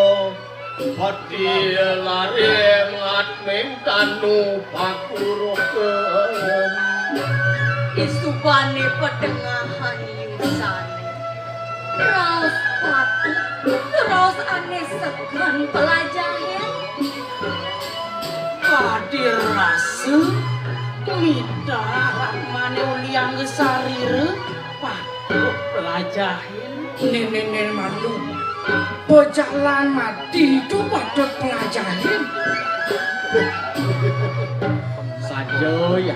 Pati laring atming tanu pagurukan. Isubané patengahan yusané. Raos patut, raos ané seken pelajahin. Kadi rasa mitah atmané uliang sarira patut pelajahin. Nénéné malu. Pejalan mati itu patut pelajahin. Saja ya.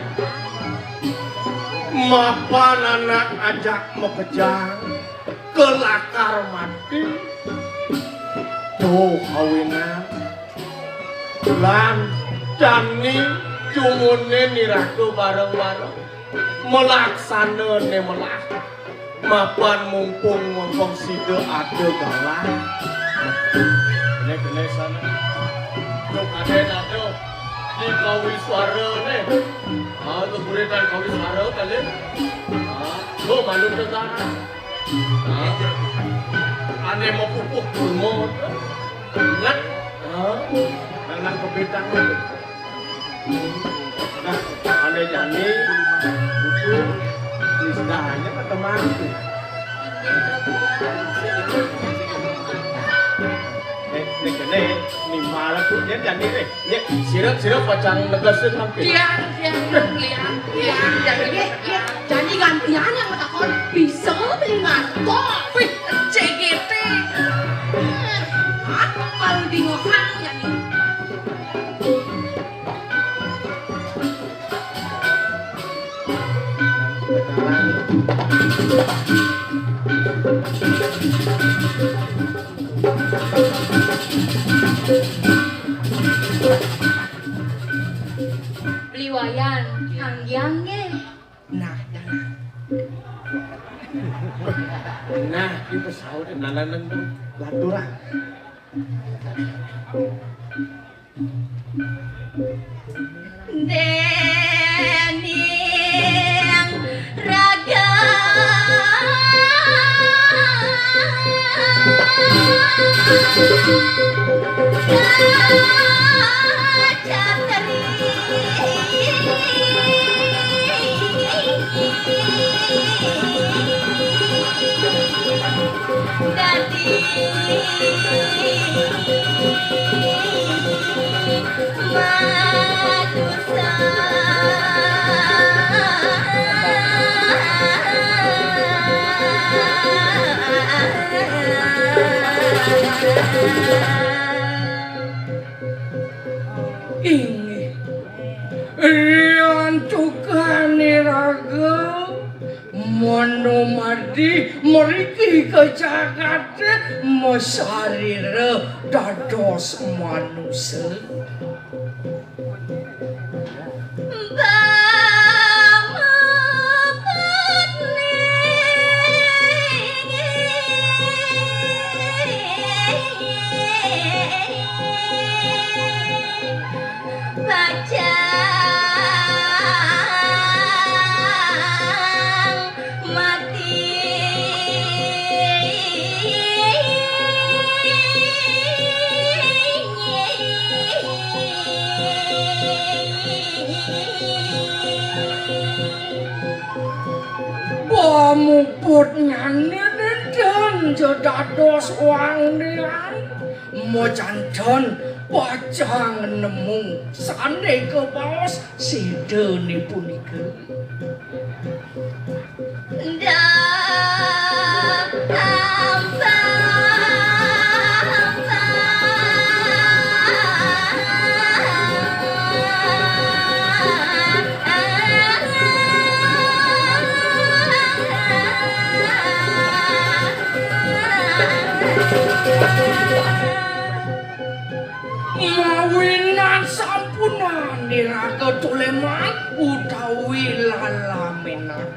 Mapan anak ajak makejang, kelakar mati. Tuh awinan. Lan jani jumuné niraga bareng-bareng. Malaksana né melah. Mapan mumpung, mumpung sida ada galah. Kéné, kéné sana. Duh, kadén ada. Di kawiswara né. Ah, keburitan kawiswara kali. Ah, duh, malu tegar. Ah. Ané mau pupuh kurma. Ingat. Ah. Nang, nang kepiting. Nah, ané jani, buku, nisdahnya ketemu. Nih, nih, nih, nih, malah tuh dia jani nih. Nih, sirep, sirep pacang negesin mampir. Tiang, tiang, tiang, tiang, tiang, tiang. Jani gantian yang matakon, bisa beli ngarkop. Wih, C G T. Apa kalau di ngohang jani? Liwayan, anggiang nggih. Nah, nah. Nah, iki wis saut nananen to. Laturan. Déning raga kacatri dadi manusa. Inggih. Riantukané raga manumadi mriki Kejagaté masarira dados manusa. Bajang mati. Pamuputnyané nénten ja dados wangdian, majanten pacang nemu sané kabaos sédané punika. Mawinan sampunan iraga Tuléman utawi Lalaménan.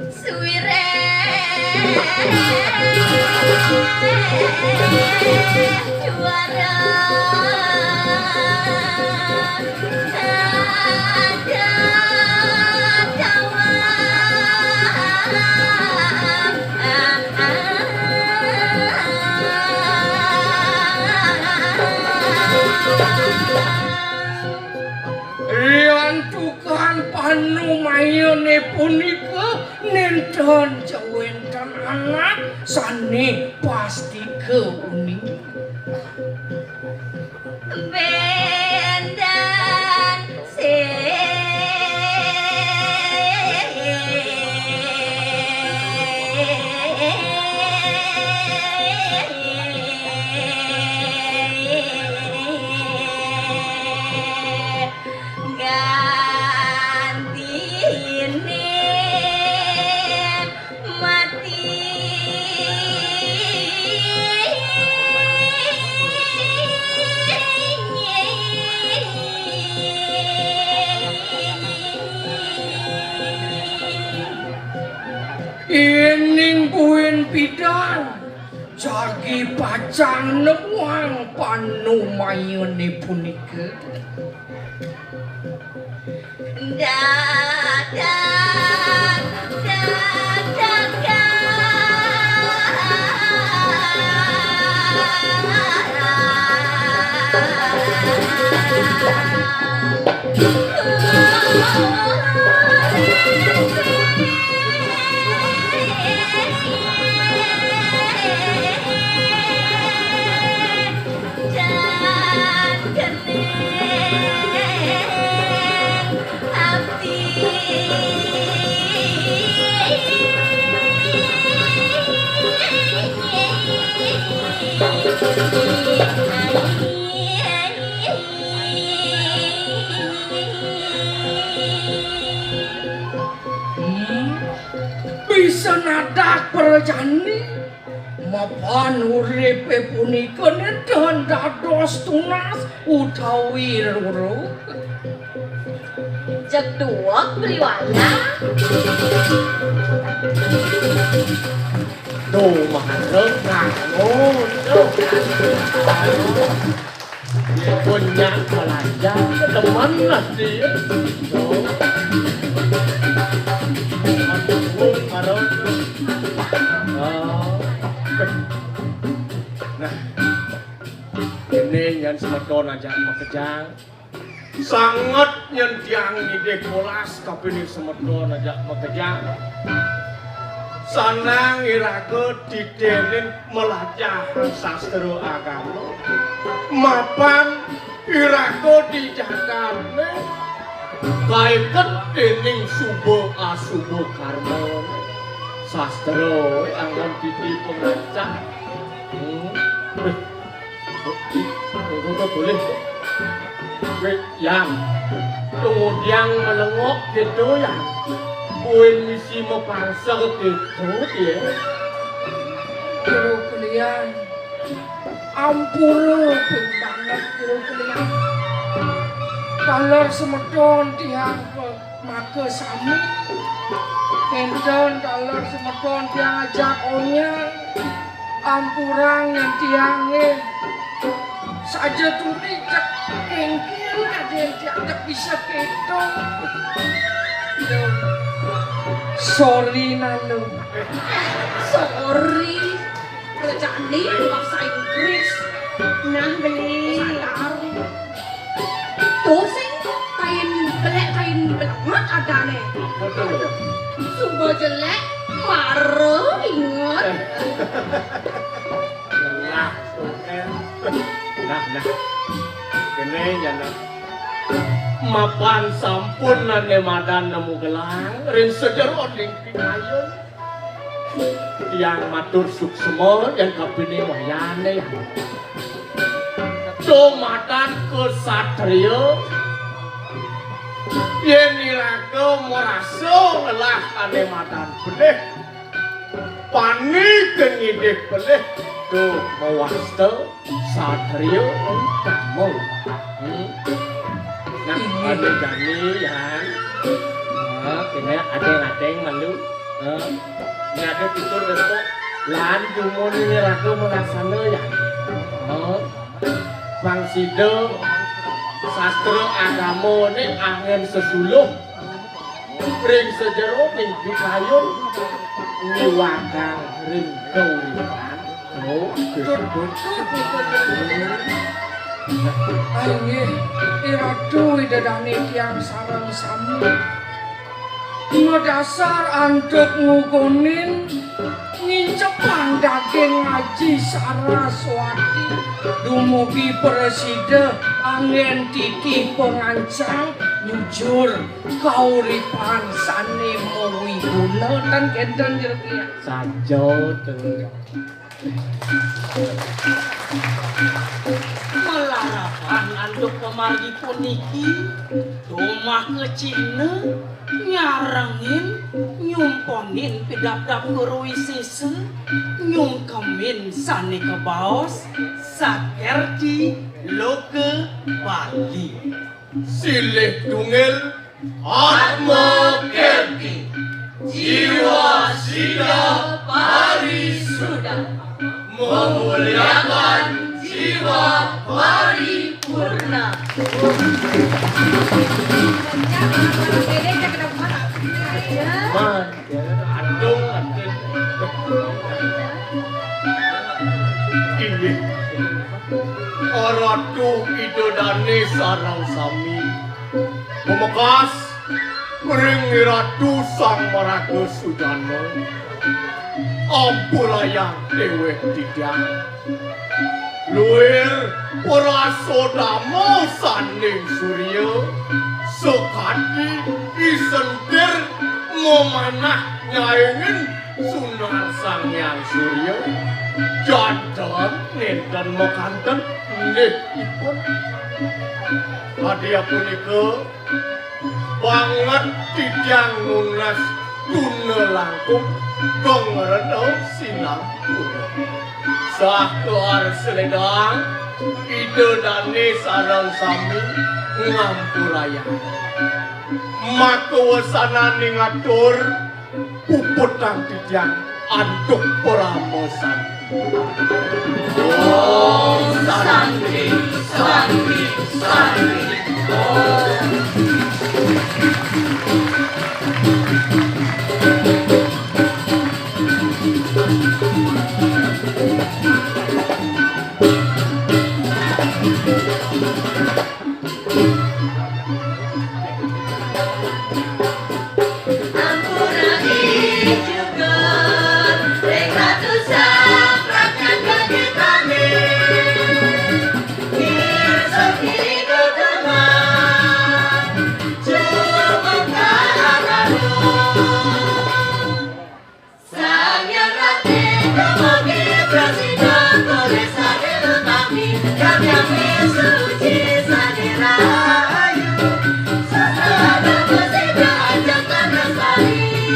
Suwiré juara. Riantukan panumayané punika nénten ja wénten anak sané pastika uning. Béndan sing gantiné mati. Ining buin pidan jagi pacang nemuang panumayané punika. Dadak, dadak, Hmm, bisa nadak prajani. Mapan uripé punika nénten dados tunas utawi ruruk. Jeg duweg priwayah. Duh, marep ngangon. Duh. Punyak belajar, demen lah dia. Tuh. Aduh, marep. Oh. Nah, ini yang semeton aja makejang. Sanget nyentiang idih kolas kapining semeton aja makejang. Sanang iraga titinin melajah sastra agama. Mapan iraga di jagaté kaiket dening suba asuba karma. Sastra anggon titi pangacah. Hmm. Engko to boleh. Wéh, Yang. Tunggu Yang melengok gitu, Yang. Kowe misi mapangsa kéto, ya. Jero kelian. Ampura ping banget, Jero kelian. Taler semeton tiang pe-, maka sami. Kénten taler semeton tiang ajak onyang. Ampurang yén tiangé. Saja turi cek kéngkén kadén tiang cek bisa kéto. Duh. Sorry, Nanu. Sorry. Kerjané bahasa Inggris. Nah, beli. Sadar. Tuh sing kain belék, kain belék adané. Apa to, Lho? Suba jelék, mara inget. Nah, nah. Kéné, ya, nah. Mapan sampun Ané Madan nemu gelang ring sajeroning pikayun. Tiang matur suksma yén kapining wayané. Dumadan ksatria, yén iraga marasa ngelah Ané Madan pelih, panika ngidih pelih, duh mawasta. Satria utama. Hmm. Nah, inggih. Anu jani, Yan. Nah, kéné adéng-adéng malu. Nah, ini ada tutur besok. Lan jumuni raga malaksana, Yan. Nah, pang sida sastra agama né anggén sesuluh. Ring sajeroning pikayun ngiwagang ring kauripan. Oh, tut, tut, tut, tut, tut. Inggih, Iratu Ida Dané tiang sareng sami. Madasar antuk ngukunin ngincepang daging Aji Saraswati. Dumugi prasida anggén titi pangancang nyujur kauripan sané mawiguna tan kénten jero tiyang. Saja to. Malarapan antuk pamargi puniki, domah kecihna nyarengin nyumponin pidabdab Guru Wisésa, nyungkemin sané kabaos sakerti loka Bali. Silih tunggil Atma Kerti, Jiwa Sida Parisuda, memuliakan jiwa paripurna. Man, aduh, aduh. Inggih. Ratu Ida Dané sareng sami. Pamekas ring Ratu Sang Maraga Sujana. Ampurayang déwék titiang. Luir prasodama saning surya, sakadi isentir mamanah nyaingin sunar Sang Hyang Surya. Janten nénten makanten inggih ipun. Kadi apunika, banget titiang nunas tuna langkung, geng rena sinampura. Sah kear seledang, Ida Dané sareng sami ngampurayang. Maka wesananing atur, puputang titiang antuk parama santi. Om Santi, Santi, Santi, Om. Sang Hyang Ratu dumugi prasida polih sané utami, kami suci sané rahayu. Sastra agama sida ajakan lestari.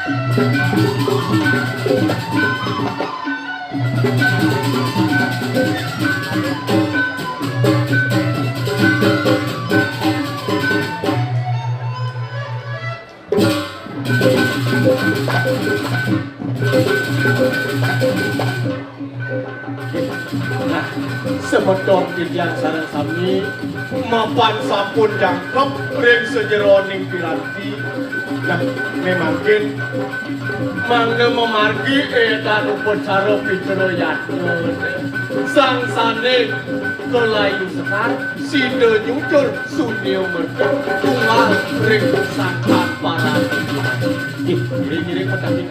Nah, semeton titiang sareng sami mapan sampun jangkep ring sajeroning piranti. Nah, memangkin mangda mamargi étan upacara pitra yatna. Sang sané kalayu sekar, sida nyucur sunia merta tunggal ring sangkan parami. Nggih, ngiring-ngiring petani.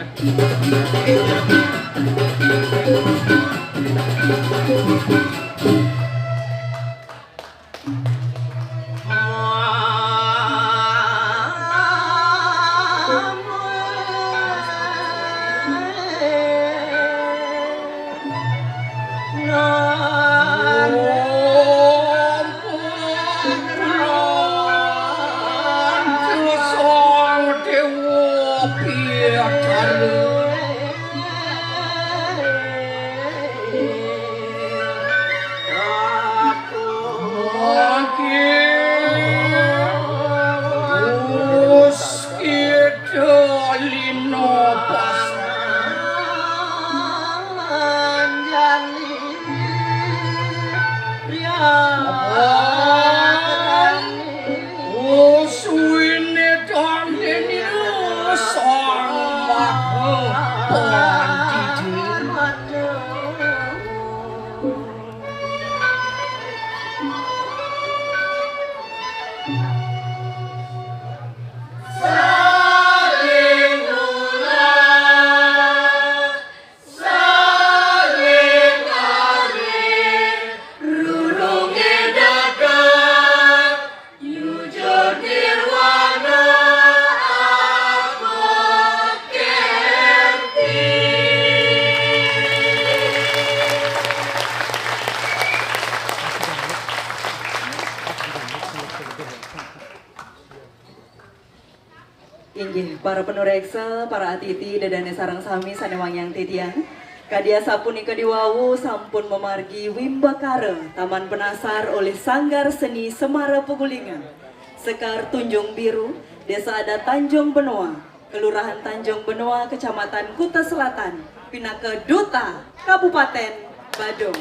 Suwine tandene sang maha pandita. Inggih, para panureksa, para atiti, ida dane sareng sami sane wangiang titiang. Kadi asapunika diwawu sampun mamargi wimbakara Taman Penasar olih Sanggar Seni Semara Pegulingan, Sekar Tunjung Biru, Desa Adat Tanjung Benoa, Kelurahan Tanjung Benoa, Kecamatan Kuta Selatan, pinaka Duta Kabupaten Badung.